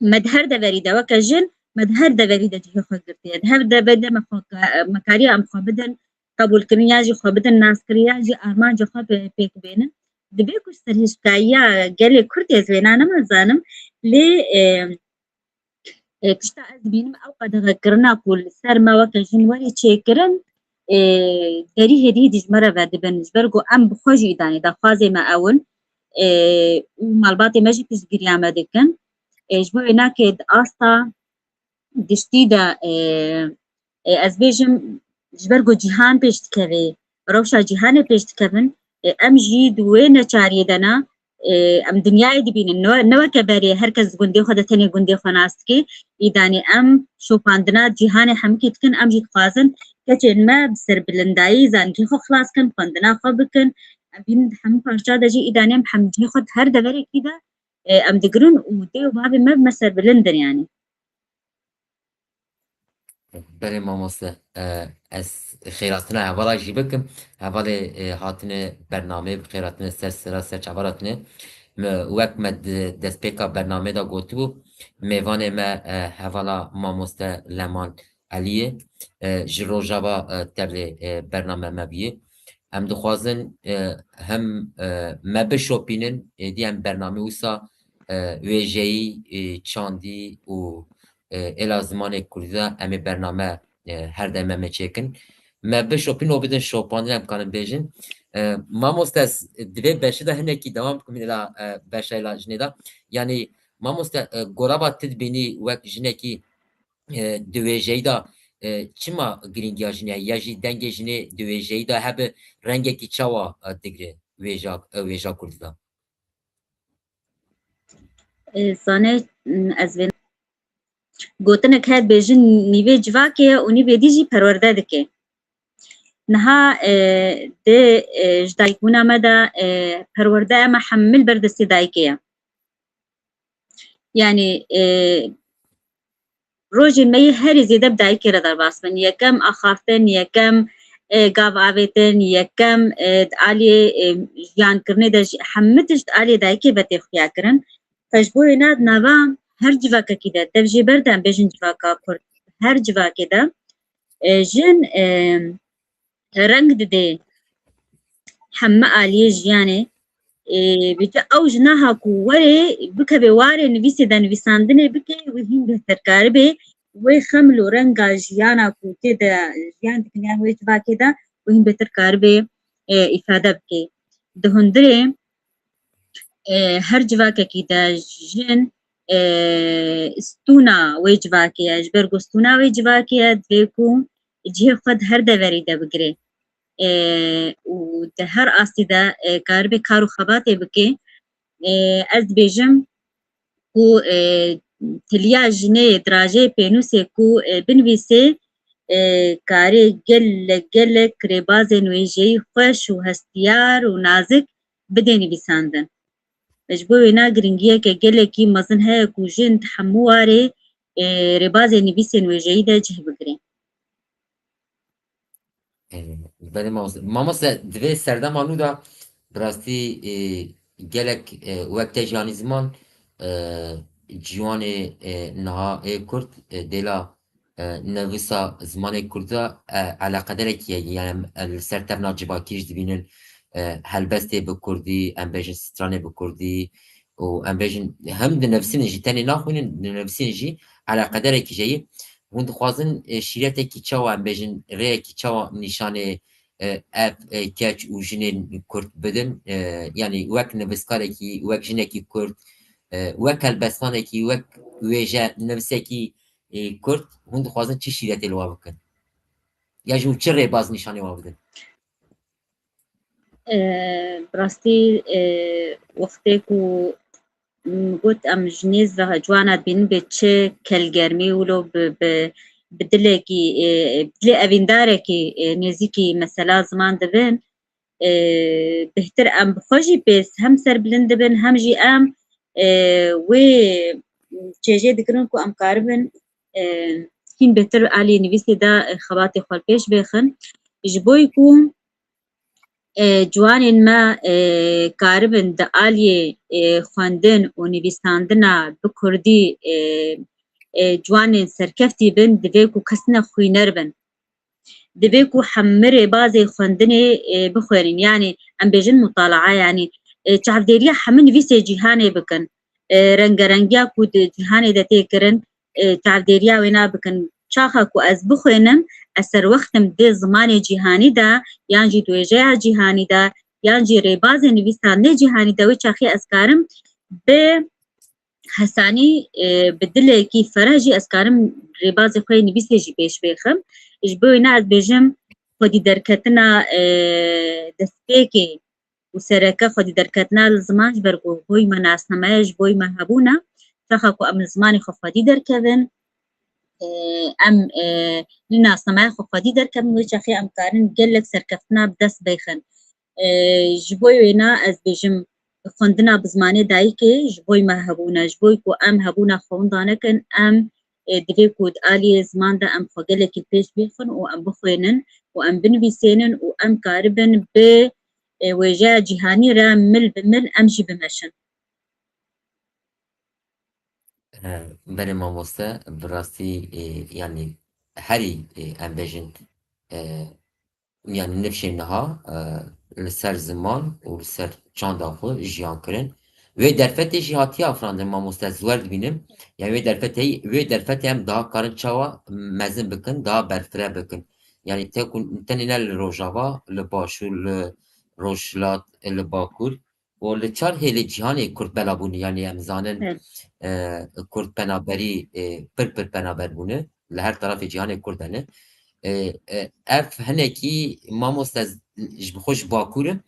me di her deverî de weke jin, me di her deverî de cihê xwe girtiye. Di her deverî de me xwe ka-, me kariye em xwe bidin qebûlkirin, ya jî xwe bidin naskirin, ya jî armanca xwe pê-, pêk bênin. Dibê ku ji serhişkayiya gelê Kurd, ez wêna nema zanim, lê, e, e, tişta ez dibînim ew qedexekirina ku li ser me weke jin werî çêkirin, e, derî hêdî hêdî ji me re vedibin. Ji ber ku em bi xwe jî îdanê daxwazê me ew in, e, û malbatê me jî piştgiriya me dikin. E, ji bo wê nake di asta giştî de, e, e, ez bêjim, ji ber ku cîhan pêş dikeve, rewşa cîhanê pêş dikevin, e, em jî di wê neçariyê de ne, e, em dinyayê dibînin. Ne, ne weke berê her kes di gundê xwe de tenê gundê xwe nas dike. Îdanê em şopandina cîhanê hemikî dikin, em jî dixwazin keçên me bi serbilindayî zanîngehê xwe xilas kin, xwendina xwe bikin. Em bînin di hemû parça de jî îdanê em hemicî xwe di her deverekî de, e, em digirin û dê û bavê me bi me serbilind in, yanî. Belê mamoste, e, ez xêrhatina hevala jî bikim. Hevalê, e, hatine bernameyê bi xêrhatine ser sera ser çava hatine. Me, wek me di destpêka bernameyê de gotibû, mêvanê me, e, hevala mamoste Leman Eliyê, e, ji Rojava, e, tevlê, e, bername me bûye. Em dixwazin, e, hem, e, me bişopînin, êdî em bernamê wisa, e, wêjeyî, e, çandî û, e, êla zimanê kurdî de em ê bername, e, her dem em ê çêkin. Me bişopîn û bidin şopandin em karin bêjin. E, mamoste, ez di vê beşê de hinekî dewam bikim êla, e, beşa êla jinê de. Yanî mamoste, e, gorava tu dibînî wek jinekî, e, di wêjeyî de, e, çima girîngiya jinê heye? Ya jî dengê jinê di wêjeyî de hebe rengekî çawa, e, digre wêja, e, wêja kurdî de? E, Zane, m, ez vê gotinek heye dibêjin nîvê civakê ye û nîvê dî jî perwerde dike. Niha, e, di, e, ji dayikbûna me de, e, perwerde me hemil ber destê dayikê ye. Yanî, e, rojên me yê herî zêde bi dayikê re derbas bin. Yekem axaftin, yekem, e, gav avêtin, yekem, e, di aliyê, e, jiyankirinê de jî hemû tişt aliyê dayikê ve tê xuyakirin. Ji bo wêna di nava her civakekî de, dev jê ber de em bêjin civaka Kurd, her civakê de, e, jin, e, reng dide hemû aliyê jiyanê. Ê, vêca ew ji niha ku were bikeve warê nivîsê de nivîsandinê bike, wê hîn bêhtir karibe wê xeml û renga jiyana ku tê de jiyan dikin yan wê civakê de, wê hîn bêhtir karibe, ê, îfade bike. Di hundirê, e, her civakekî de jin, e, stûna wê civakê ye. Ji ber ku stûna wê civakê ye, divê ku cihê xwe di her deverî de bigire. E, û di her astî de, e, karibe kar û xebatê bike. E, ez dibêjim ku, e, tiliya jinê, dirajeyê pênûsê ku, e, binivîsê, e, karê gelek, gelek rêbazên wêjeyî xweş û hestiyar û nazik bidê nivîsandin. Ji bo wêna giringiyeke gelekî mezin heye ku jin di hemû warê, e, rêbazên nivîsên wêjeyî de cih bigire. E, belê mamoste. Mamoste, di vê serdema nû de bi rastî, e, gelek, e, wek te jî anî ziman, e, ciwanê, e, niha ê Kurd, e, dêla e, nivîsa zimanê Kurdî, e, eleqederekî ye, yani, e, li ser tevna civakî jî dibînin, e, helbestê bi Kurdî, em bêjin stranê bi Kurdî û em bêjin hem dinivîsînin jî, tenê naxwînin, dinivîsînin jî, eleqederekî jî ye. Hûn dixwazin, e, şîretekî çawa, em bêjin, rêyekî çawa nîşanê, e, ev, e, keç û jinên Kurd bidin? E, yani wek nivîskarekî, wek jinekî Kurd, e, wek helbestvanekî, wek wêje nivîsekî, ê, Kurd, hûn dixwazin çi şîretê li wan bikin? Ya jî hûn çi rêbaz nîşanê wan bidin? E, bi rastî, e, wextê ku min got em ji nêz ve ciwana dibînin bê çi kelgermî wilo bi, bi, bi dilekî, e, bi dilê evîndarekî, e, nêzîkî mesela ziman dibin, e, bêhtir em bi xwe jî pê hem serbilind dibin, hem jî em, e, wê çêjê dikirin ku em karibin, e, hîn bêhtir aliyê nivîsê de, e, xebatê xwe li pêş bêxin. Ji bo ku, e, ciwanên me, e, karibin di aliyê, e, xwendin û nivîsandina bi kurdî, e, e, ciwanên serkeftî bin, divê ku kes ne xwîner bin. Divê ku hemû rêbazê xwendinê, e, bixwênin. Yanî em bêjin mutalaa, yanî, e, çavdêriya hemû nivîsê cîhanê bikin. E, rengerengiya ku di cîhanê de tê kirin, e, çavdêriya wêna bikin. Çaxa ku ez bixwênim, ez serwext im di zimanê cîhanî de, yan jî di wêjeya cîhanî de, yan jî rêbazên nivîsandinê cîhanî de, wê çaxê ez karim bi hesanî, e, bi dilekî fereh jî ez karim rêbazê xwe yê nivîsê jî pêş bêxim. Ji bo wêne ez bêjim, xwedî derketina, e, destpêkê û sereke xwedî derketina li ziman, ji ber ku boy me nasnameya ji boy me hebûna, çaxa ku em li zimanê xwe xwedî derkevin, e, em, e, li nasnameya xwe xwedî derkevin, wê çaxê em karin gelek serkeftina bi dest bêxin. E, ji bo wêna ez bêjim, xwendina bi zimanê dayikê ji bo me hebûne, ji bo ku em hebûna xwe winda nekin, em, e, divê ku di aliyê ziman de em xwe gelekî li pêş bêxin û em bixwênin û em binivîsênin û em karibin bi, e, wêjeya cîhanî re mil bi mil em jî bimeşin. E, belê mamoste, bi rastî, e, yanî herî, e, em bêjin, e, yani nifşên niha, e, li ser ziman û li ser çanda xwe jiyan kirin. Wê derfetê jî hatiye afirandin, mamoste, ez wer dibînim. Yani wê derfetê, wê derfetê em daha karin çawa mezin bikin, daha berfireh bikin. Yani te-, tenê ne li Rojava, li Başûr, li Rojhilat, li Bakur û li çar hêlê cîhanê Kurd bela bûne. Yani em zanin, Evet. e, Kurd penaberî, e, pir pir penaber bûne. Li her tarafê cîhanê Kurd hene. E, e, ev hinekî, mamoste, ez ji xwe ji Bakur im.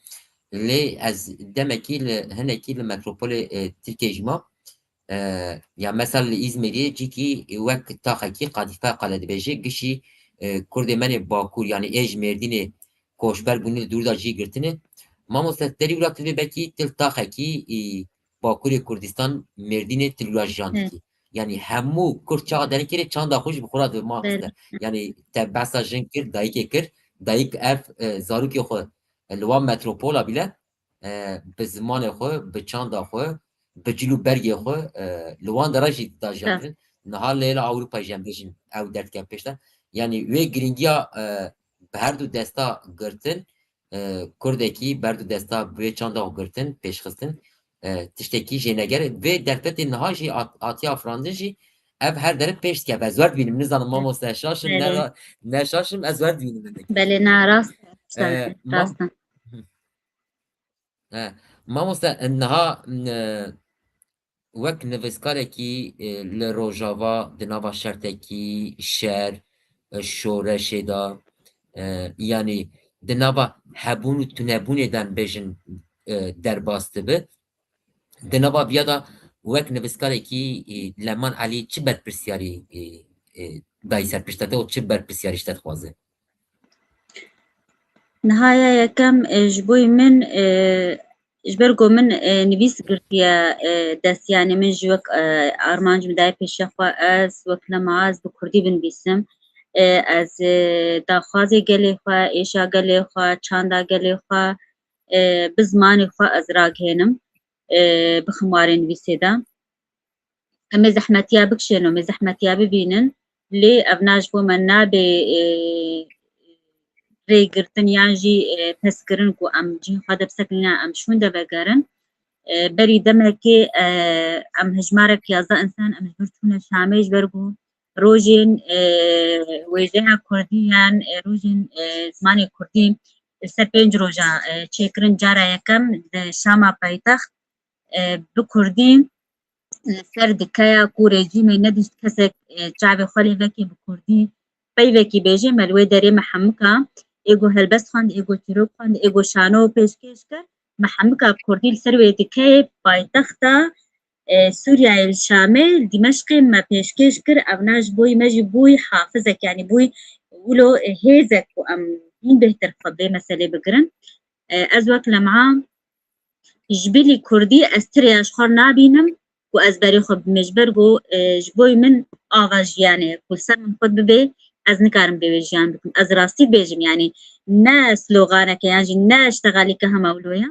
Lê ez demekî li, hinekî li metropolê, e, Tirkiyê jî mam. E, ya mesela li Îzmîrê cîkî wek taxekî Qadîfe Qale dibêje, gişî, e, Kurdê me nê Bakur, yani ê ji Mêrdînê koçber bûne, li dûr de cî girtine. Mamoste, te rî wira tu vê bekî til taxekî, î, Bakurê Kurdistan, Mêrdînê, til wira jiyan Hı. dikî. Yani hemû Kurd çaxa derê kirê çanda xwe jî bi xwe re dibe, mamoste. Belê. Yani te behsa jin kir, dayikê kir. Dayik ev, e, zarokê xwe, e, li wan metropola bîle, e, bi zimanê xwe, bi çanda xwe, bi cil û bergê xwe, e, li wan dera jî da jiyan kirin. Niha li hêla Ewropa jî em bêjin ew derdike pêş de. Yani wê giringiya, e, bi her du desta girtin, e, Kurdekî ber du desta bi wê çanda xwe girtin, pêşxistin, e, tiştekî jêneger. Vê derfetê niha jî hat-, hatiye afirandin jî ev her dere pêş dikeve. Ez wer dibînim, nizanim mamoste ez şaş im, ne Belê. ra-, ne şaş im, ez wer dibînim. Belê, ne rast e, E, mam- rast e. He, mamoste, niha, e, wek nivîskarekî, e, li Rojava, di nava şertekî, şer, e, şoreşê de, e, yanî di nava hebûn û tunebûnê de em bêjin, e, derbas dibe. Di nava viya de wek nivîskarekî, e, Leman Elî çi berpirsiyarî, e, e, dayî ser pişta te û çi berpirsiyarî ji te dixwaze? Niha ya yekem, e, ji bo min, e, ji ber ku min, e, nivîs girtiye, e, dest, yani min ji wek, e, armanc min daye pêşiya xwe, ez wek Lema ez bi kurdî binivîsim. E, ez, e, daxwazê gelê xwe, êşa gelê xwe, çanda gelê xwe, e, bi zimanê xwe ez ragihênim, e, bixim warê nivîsê de. Em ê zehmetiya bikişên û em ê zehmetiya bibînin, lê ev na ji bo me nabe, e, rêgirtin yan jî, e, peskirin ku em cihê xwe de bisekinîne, em şûn de vegerin. E, berî demekê, e, em hejmarek yazdeh însan em ji vir çûne Şamê, ji ber ku rojên, e, wêjeya kurdî yan, e, rojên, e, zimanê kurdî li ser pênc roja, e, çêkirin cara yekem di Şama paytext, e, bi kurdî li ser dikeya ku rejîmê nedîşt kesek, e, çavê xwe lê vekê bi kurdî peyvekî bêje, me li wê derê me hemika ê ku helbest xwend, ê ku çîrok xwend, ê ku şano pêşkêş kir, me hemika bi kurdî li ser wê dikeyê paytexta, e, Sûriyeyê li Şamê, li Dîmeşqê me pêşkêş kir. Ev na ji bo me jî bûy hafizek, yanî bûy wilo, e, hêzek ku em hîn bêhtir xwe bi vê meselê bigirin. E, ez wek Lem'a ji bilî kurdî ez tirêya ji xwe nabînim ku ez berê xwe bimê, ji ber ku, e, ji bo min ava jiyanê ye ku li ser min xwe bibe, ez nikarim bê wê jiyan bikim. Ez rastî bêjim, yanî ne sloganeke yan jî ne ştexalîke hema wilo ye.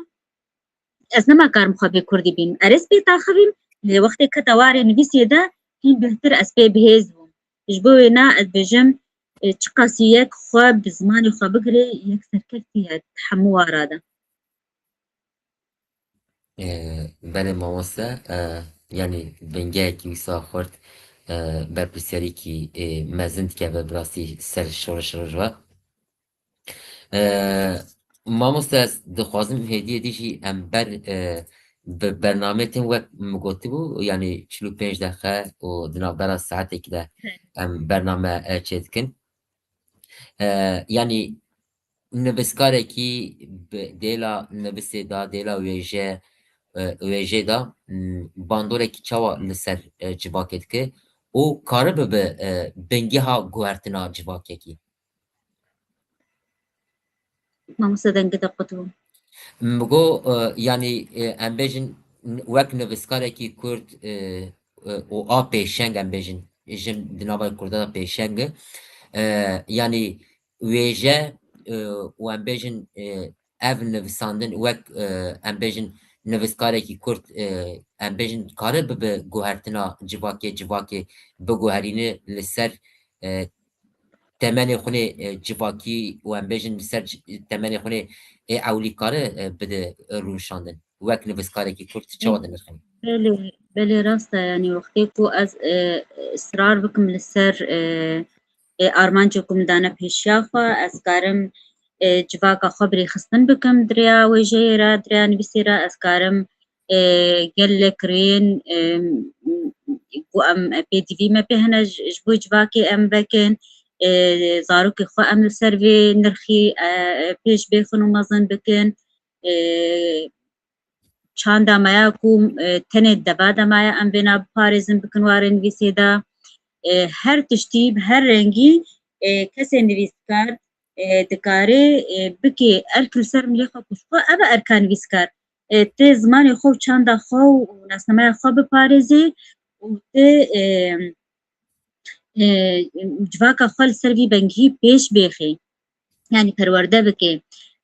Ez nema karim xwe bê kurdî bînim. Erê ez pê taxivîm, lê wextê kete warê nivîsiyê de hîn bêhtir ez pê bihêz bûm. Ji bo wê na ez bêjim, e, çiqasî yek xwe bi zimanê xwe bigire, yek serkeftî ye di hemû wara de. E, belê mamoste, e, yanî bingehekî wisa xurt, e, berpirsiyarîkî, e, mezin dikeve bi rastî ser şoreşa Rojava. E, mamoste, ez dixwazim hêdiyê dî jî em ber, e, bi bernameyê tên wek min gotibû, yanî çil û pênc deqe û di navbera saetekî de Hı. em bername, e, çêdikin. E, yanî nivîskarekî bi dêla nivîsê de, dêla wêje, e, wêjê de, m, bandorekî çawa li ser, e, civakê dike û karibe bi, e, bingeha guhertina civakekî? Mamoste dengê te qut bû. Min got, e, yanî, e, em bêjin, n-, wek nivîskarekî Kurd, e, e, û a pêşeng, em bêjin, jin di nava Kurda de pêşeng e. E, yanî wêje, e, û em bêjin, e, ev nivîsandin wek, e, em bêjin, nivîskarekî Kurd, e, em bêjin, kare bibe guhertina civakê, civakê biguherîne li ser, e, temenê xwe nê, e, civakî û em bêjin li ser ci-, temenê xwe nê, e, ewlîkare, e, bide, e, rûnişandin. Wek nivîskarekî kurd çawa dinirxin? Belê, belê rast e, yanî wextê ku ez, e, israr bikim li ser, e, e, armancê ku min dane pêşiya xwe, ez karim, e, civaka xwe bi rêxistin bikim di rêya wêjeyê re, di rêya nivîsê re, ez karim, e, gelek rêyên, e, ku em pêdivî me pê hene ji, ji bo civakê em vekin, e, zarokê xwe em li ser vê nirxî, e, pêş bêxin û mezin bikin. E, çanda me ya ku, e, tenê deva de me ya em vêna biparêzin bikin warê nivîsê de. E, her tiştî bi her rengî, e, kesê nivîskar, e, dikare, e, bike erk li ser milê xwe ku ji xwe ev e erka nivîskar. E, tê zimanê xwe û çanda xwe û nasnameya xwe biparêzê û tê, e, e, civaka xwe li ser vî bengihî pêş bêxê. Yanî perwerde bike.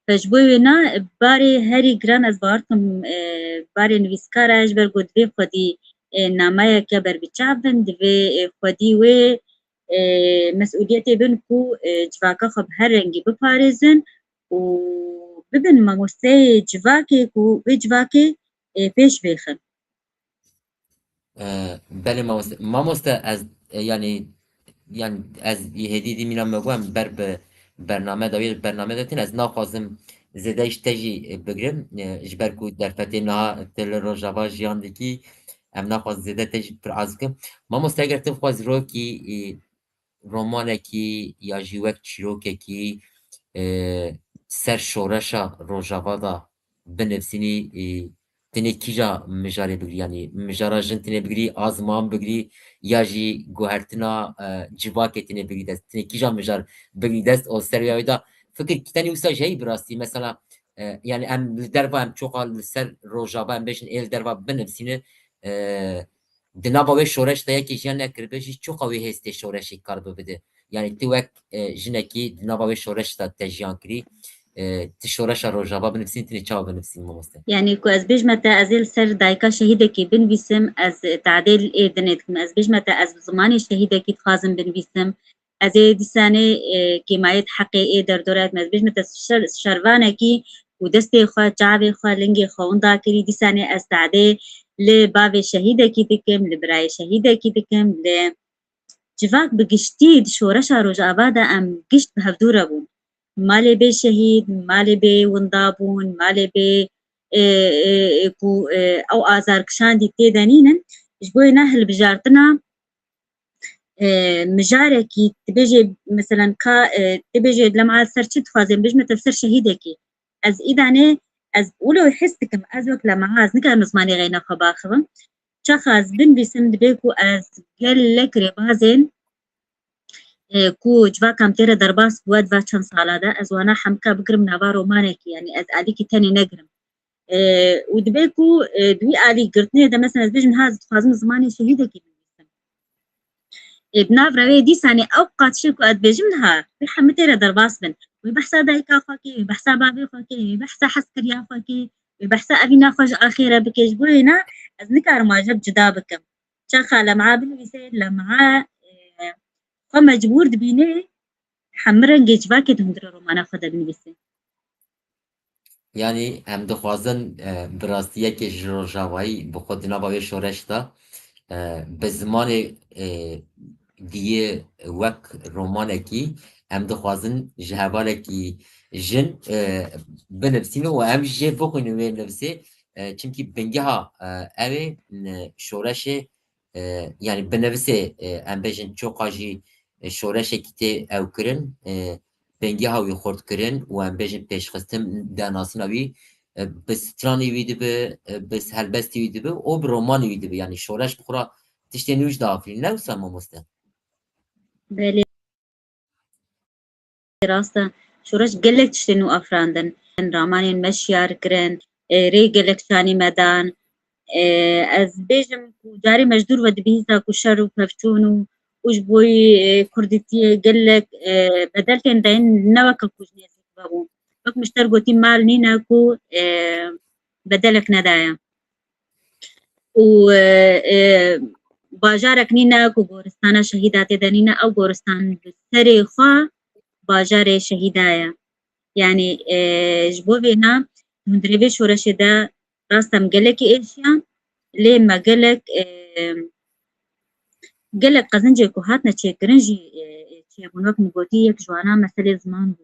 Ji bo wêna barê herî giran ez bawer dikim, e, barê nivîskar e, ji ber ku divê xwedî, e, nameyeke berbiçav bin, divê, e, xwedî wê, e, mesûliyetê bin ku, e, civaka xwe bi her rengî biparêzin û bibin mamosteyê civakê ku wê civakê, e, pêş bêxin. E, belê mamoste. Mamoste ez, e, yanî, yanî ez hêdî dî mîna me bû em ber bi bername de, wê bername de tîn, ez naxwazim zêde ji te jî, e, bigrim. E, ji ber ku derfetê niha tu li Rojava jiyan dikî, em naxwazin zêde te jî pir az bikim. Mamoste eger tu bixwazî rokî, e, romanekî ya jî wek çîrokekî, e, ser şoreşa Rojava de binivîsînî, e, tinê kîja mijarê bigirî, yanî mijara jin tinê bigirî, a ziman bigirî, ya jî guhertina, e, civakê tinê bigirî dest, tinê kîja mijar bigirî dest, o ser ya wê de fikir kî tenê wisa ji heyî bi rastî, mesela, e, yanî em li derva em çoqa li ser Rojava em bêjin ê li derva binivîsîne, e, di nava wê şoreş de yekê jiyan nekiribe jî çoqa wê hêstê şoreşê kar bibide. Yanî tu wek, e, jinekî di nava wê şoreş de te jiyan kirî, e, tu şoreşa Rojava binivîsîn, tu nê çawa binivîsîn mamoste? Yanî ku ez bêjme te ez ê li ser dayika şehîdekî binivîsim, ez tadê li ê dinê dikim. Ez bêjme te ez bi zimanê şehîdekî dixwazim binivîsim. Ez ê dîsanê, e, kêmayê di heqê ê derdora dikim. Ez bêjme te şer-, şervanekî û destê xwe, çavê xwe, lingê xwe winda kirî. Dîsanê ez tadê li bavê şehîdekî dikim, li birayê şehîdekî dikim, li civak bi giştî di şoreşa Rojava de em gişt bi hevdû re bûn. Malê bê şehîd, malê bê winda bûn, malê bê, e, e, e, ku, e, ew azar kişandî tê de nînin. Ji bo wêna hilbijartina, e, mijarekî dibêjê, meselen ka, e, dibêjê lema ser çi dixwazê, bêjme te ser şehîdekî. Ez îdanê, ez wilo his dikim, ez wek lema, ez nikarim zimanê xeyna xwe baxivim. Çaxa ez binivîsim, dibê ku ez gelek rêbazên, e, ku civaka min tê re derbas bû, di va çend sala de, ez wana hemika bigirim nava romanekî, yanî ez alîkî tenê negirim. E, û dibê ku, e, di wî alî girtinê de, mesela, ez bêjim, ha, ez dixwazim zimanê şehîdekî binivîsim. E, di nav rewê dîsanê ew qat tiştê ku ez dibêjim niha, wê hemî tê re derbas bin. Wê behsa dayika xwe kê, wê behsa bavê xwe kê, wê behsa hezkiriya xwe kê, wê behsa evîna xwe ji axê re bike. Ji bo wêna ez nikarim aje bi cuda bikim. Çaxa lema binivîse, lema, e, xwe mecbûr dibîne hemî rengê civakê di hundirê romana xwe de binivîse. Yanî em dixwazin, e, bi rastî yekê ji rojavayî bi xwe di nava wê şoreş de, e, bi zimanê, e, diyê wek romanekî em dixwazin ji hevalekî jin, e, binivîsînin û em jê bixwînin wê nivîsê, e, çimkî bingeha, e, ew ê, e, şoreşê, e, yanî binivîsê, e, em bêjin çoqa jî, e, şoreşekî tê ew kirin, e, bingeha wî xurt kirin û em bêjin pêşxistin de nasîna wî, e, bi stranê wî dibe, e, bi helbestê wî dibe û bi romanê wî dibe. Yanî şoreş bi xwe re tiştê nû jî diafirîne, ne wisa mamoste? Belê. Rast e. Şoreş gelek tiştên nû afirandin. Ramanên me şiyar kirin, e, rê gelek şanî me dan. E, ez bêjim ku carê me ji dûr ve dibihîsta ku şer û pevçûn û, û ji bo yî, e, kurdîtiyê gelek, e, bedel tên dayîn ne weke ku ji nêzîk ve bû. Wek min ji te re gotî mal nîne ku, e, bedelek nedaye. Û, e, e, bajarek nîne ku goristana şehîda tê de nîne, ew goristan bi serê xwe bajarê şehîda ye. Yanî, e, ji bo vêna hundirê vê şoreşê de rast em gelekî êşiyan, lê me gelek, e, gelek qezincê ku hatine çêkirin jî, e, çêbûn. Wek min gotî, yek ji wana meselê ziman bû.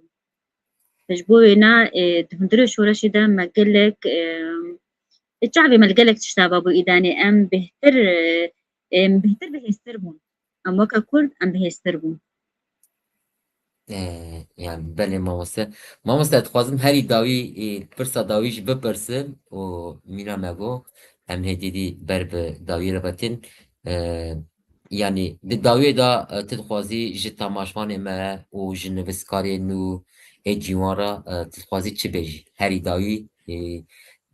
Ji bo wêna, e, di hundirê şoreşê de me gelek, e, e, çavê me li gelek tişta ve bû îdanê. Em bêhtir, e, em bêhtir bihêztir bûn. Em weke Kurd, em bihêztir bûn. E, yani belê mamoste. Mamoste, dixwazim herî dawî, e, pirsa dawî jî bipirsim û mîna me got, em hêdî dî ber bi dawî re vetin. E, yani di dawiyê de, e, tu dixwazî ji temaşvanê me û ji nivîskarê nû ê ciwan re, e, tu dixwazî çi bêjî? Herî dawî, e,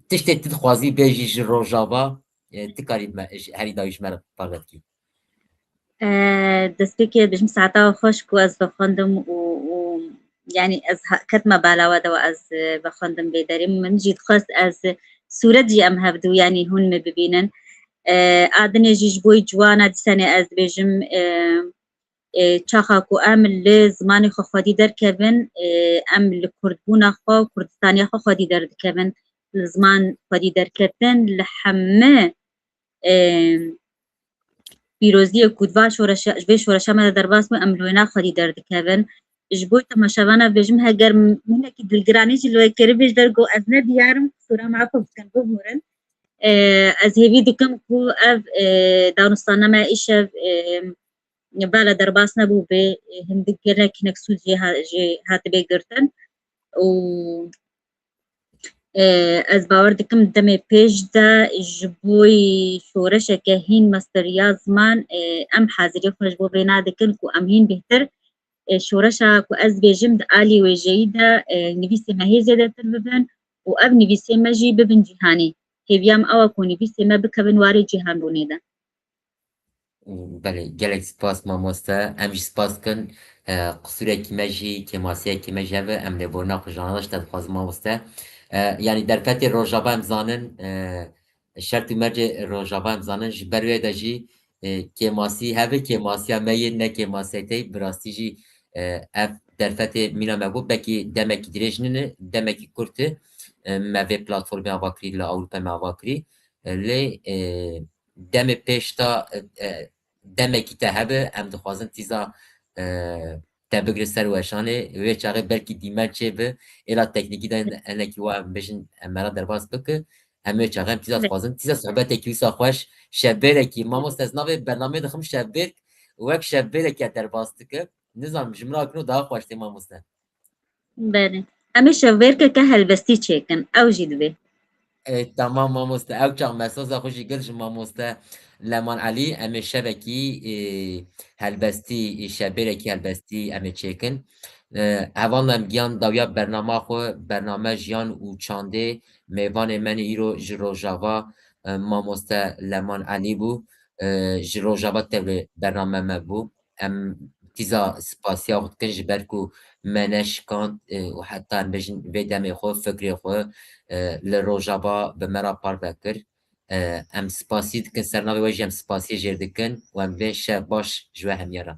tiştê tu dixwazî bêjî ji Rojava, e, tu karî me, ji herî dawî ji me re parve dikî. E, destpêkê dibêjim saeta we xweş ku ez vexwendim û, û, yani ez ha-, ketime bala we de û ez, e, vexwendim vê derê. Min jî dixwest ez sûret jî em hevdu, yani hûn min bibînin. E, a dinê jî ji bo ciwana dîsanê ez dibêjim, e, e, çaxa ku em li zimanê xwe xwedî derkevin, e, em li kurdbûna xwe û kurdistaniya xwe xwedî derdikevin. Li ziman xwedî derketin li hemî, e, pîroziyê ku di va şoreşa, ji vê şoreşa me de derbas bû, em li wêna xwedî derdikevin. Ji bo temaşevana bêjim, heger hinekî dilgiranî jî li we kiribî, ji ber ku ez ne diyar im, qisûra me efû bikin, bibûrin. E, ez hêvî dikim ku ev, e, danûstana me îşev, e, bala derbas nebû bê, e, hindik gelek hinek sûd jê ha-, jê hatibê girtin. Û, e, ez bawer dikim demê pêş de ji bo şoreşeke hîn mesteriya ziman, e, em hazirî xwe ji bo vê nadikin ku em hîn bêhtir, e, şoreşa ku ez bêjim di alî wêjeyî de, e, nivîsê me hê zêdetir bibin û ev nivîsê me jî bibin cîhanî. Hêviya min ew e ku nivîsê me bikevin warê cîhanbûnê de. Belê, gelek spas mamoste. Em jî spas dikin. E, qisûrekî me jî, kêmasiyekî me jî hebe, em lêborîna xwe ji wana de ji te dixwazin mamoste. E, yanî derfetê Rojava em zanin, e, şert û mercê Rojava em zanin. Ji ber wê de jî, e, kêmasî hebe, kêmasiya me yê ne kêmasiyek te yî, bi rastî jî, e, ev derfetê mîna me got, belkî demekî dirêj nîne, demekî kurt e, e, me vê platformê ava kirî, li Ewropa me ava kirî. E, lê, e, demê pêş de, e, e, demekî te hebe, em dixwazin tîza, e, te bigire ser weşanê. Wê çaxê belkî dîmen çêbi, êla teknîkî de hinekî wa em bêjin, em me re derbas bike. Em wê çaxê em tîza dixwazin, tîza sohbetekî wisa xweş, şevbêrekî, mamoste, ez navê bernameyê dixim şevbêrk, wek şevbêrekî derbas dike. Nizanim, ji min re kino daha xweş tê mamoste. Belê. Em ê şevbêrkeke helbestî çêkin. Ew jî divê. E, tamam mamoste. Ew çax mesaja xwe jî girt ji mamoste Leman Elî. Em ê şevekî, e, helbestî, e, şevbêrekî helbestî em ê çêkin. E, hevalno em giyan dawiya bernama xwe, bername Jiyan û Çandê, mêvanê me nê îro ji Rojava, e, mamoste Leman Elî bû. E, ji Rojava tevlê bername me bû. Em tîza spasiya xwe dikin ji ber ku me neşikand, e, û heta em bêjin vê demê xwe, fikrê xwe, e, li Rojava bi me re parve kir. E, em spasî dikin, ser navê we jî em spasiyê jê dikin û em vê şev baş ji we hemiya re.